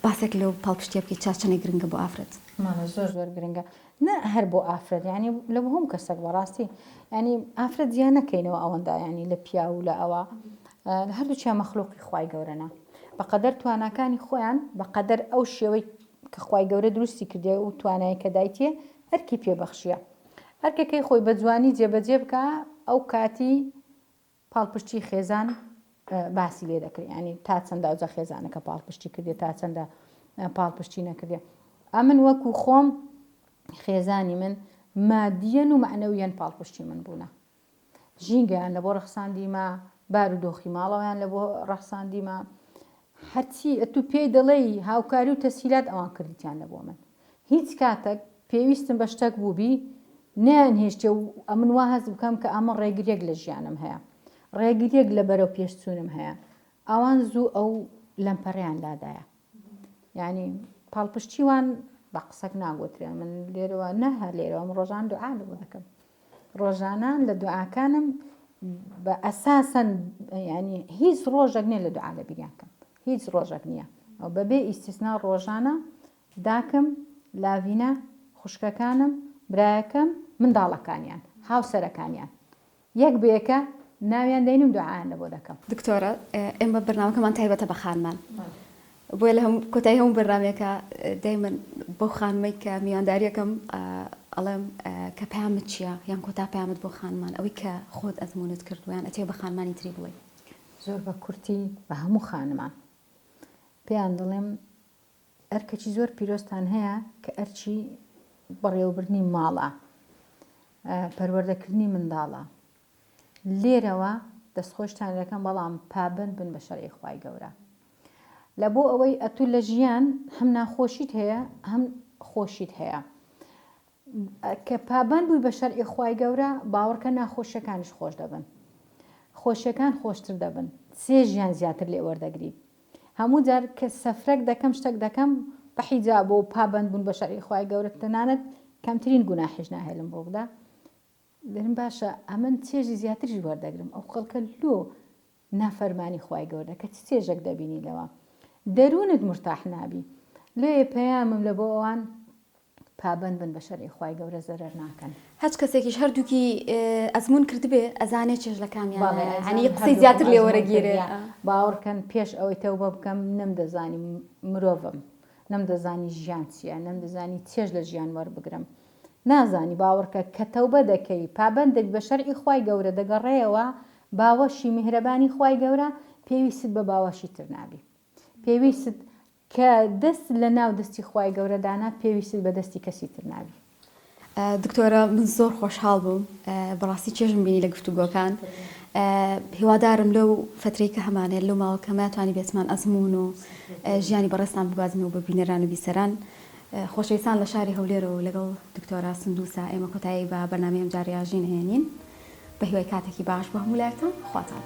باسێک لەو پاڵپشتیە بکەی چا چەنێک گرنگە بۆ ئافرەت. ماڵە زۆر زۆر گرنگە نا هەر بۆ ئافرەت یانی لە بۆ هەموو کەسێک بەڕاستی ینی ئافرەت جیا نەکەینەوە ئەوەندا ینی لە پیاو و لە ئەوە هەردووچیان مەخلوقی خوای گەورەنە بەقەدەر تواناکانی خۆیان بەقەدەر ئەو شێوەی کە خوای گەورە دروستی کردێ و توانای کە دایتێ ئەرکی پێبەخشیە ئەرکەکەی خۆی بە جوانی جێبەجێ بکە ئەو کاتی پاڵپشتی خێزان باسی لێ دەکرێت ینی تا چەندە ئەوجا خێزانەکە پاڵپشتی کردێت تا چەندە پاڵپشتی نەکردێ ئەمن وەکو خۆم خێزانی من مادیەن و معنەویەن پاڵپشتی من بوونە ژینگەیان لە بۆ ڕەخساندیمە بارودۆخی ماڵەوەیان لە بۆ ڕەخساندیمە هەرچی ئەتو پێی دەڵێی هاوکاری و تەسهیلات ئەوان کردیان لە بۆ من هیچ کاتەک پێویستم بە شتەک بووبی نەیانهێشتێ و ئەمن وا هەست بکەم کە ئەمە ڕێگریەک لە ژیانم هەیە ڕێگریەک لە بەرەو پێشچوونم هەیە ئەوان زوو ئەو لەمپەڕیان لادایە یعنی پاڵپشتی وان بە قسەک ناگوترێ من لێرەوە نە هەر لێرەوە من ڕۆژان دوعا لەبۆ دەکەم ڕۆژانە لە دوعاکانم بە ئەساسەن ینی هیچ ڕۆژێک نییە لە دوعا لە بیریان کەم هیچ ڕۆژێک نییە ئەو بەبێ ئیستیسنا ڕۆژانە داکم لاڤینا خوشکەکانم برایەکەم منداڵەکانیان هاوسەرەکانیان یەک بە یەکە ناویان دەینم دوعایان لەبۆ دەکەم. دکتۆرە ئێمە بەرنامەکەمان تایبەتە بە خانمان بۆیە لە کۆتایی هەموو بەرنامەیەکە دایمەن بەو خانمەی کە میوانداریەکەم ئەڵێم کە پەیامت چییە یان کۆتا پەیامت بۆ خانمان ئەوەی کە خۆت ئەزموونت کردووە یان ئەتەوێ بە خانمانی تری بڵێی. زۆر بە کورتی بە هەموو خانمان پێیان دەڵێم ئەرکێکی زۆر پیرۆزتان هەیە کە ئەرکی بەڕێوەبردنی ماڵە، پەروەردەکردنی منداڵە. لێرەوە دەستخۆشتان دەکەم بەڵام پابەند بن بە شەرعی خوای گەورە. لە بۆ ئەوەی ئەتوو لە ژیان هەم ناخۆشیت هەیە هەم خۆشیت هەیە. کە پابەند بووی بە شەرعی خوای گەورە باوەڕکە ناخۆشیەکانیش خۆش دەبن. خۆشیەکان خۆشتر دەبن. چێژیان زیاتر لێ وەردەگری. هەموو جار کە سەفرەک دەکەم شتەک دەکەم بە حیجاب و پابەند بوون بە شەرعی خوای گەورە تەنانەت کەمترین گوناحیش ناهێلم ڕووبدا دەرم باشە ئەمن چێژی زیاتریش وەردەگرم ئەو خەڵکە لۆ نافەرمانی خوای گەورە کە چ چێژێک دەبینی لەوە دەروونت مرتاح نابی لێ پەیامم لە بۆ ئەوان. پابەند بن بە شەرعی خوای گەورە زەرەر ناکەن. هەچ کەسێکیش هەردووکی ئەزموون کردبێ ئەزانێ چێژ لە کامیانە بەڵێ یانی ئەزانم قسەی زیاتر هەردووکم لێ ئەزموون وەرەگیرێ. کردیە باوەڕکەن پێش ئەوەی تەوبە بکەم نەمدەزانی مرۆڤم نەمدەزانی ژیان چیە نەمدەزانی چێژ لە ژیان وەربگرم نازانی باوەڕکە کە تەوبە دەکەی پابەند دەبی بە شەرعی خوای گەورە دەگەڕێیەوە باوەشی میهرەبانی خوای گەورە پێویستت بە باوەشی تر نابی پێویستت کە دەست لە ناو دەستی خوای گەورە دانا پێویستت بە دەستی کەسی تر نابی. دکتۆرە من زۆر خۆشحاڵ بووم بەڕاستی چێژم بینی لە گفتوگۆکان هیوادارم لەو فترەی کە هەمانێت لەو ماوە کەمە توانی بێتمان ئەزموون و ژیانی بەڕێزتان بگوازنەوە بە بینەران و بیسەران خۆشەویستان لە شاری هەولێرەوە لەگەڵ دکتۆرە سندوسە ئێمە کۆتایی بە بەرنامەی ئەمجارەی ئاژین ئەهێنین بە هیوای کاتێکی باش بۆ هەموو لایەکتان خواتان.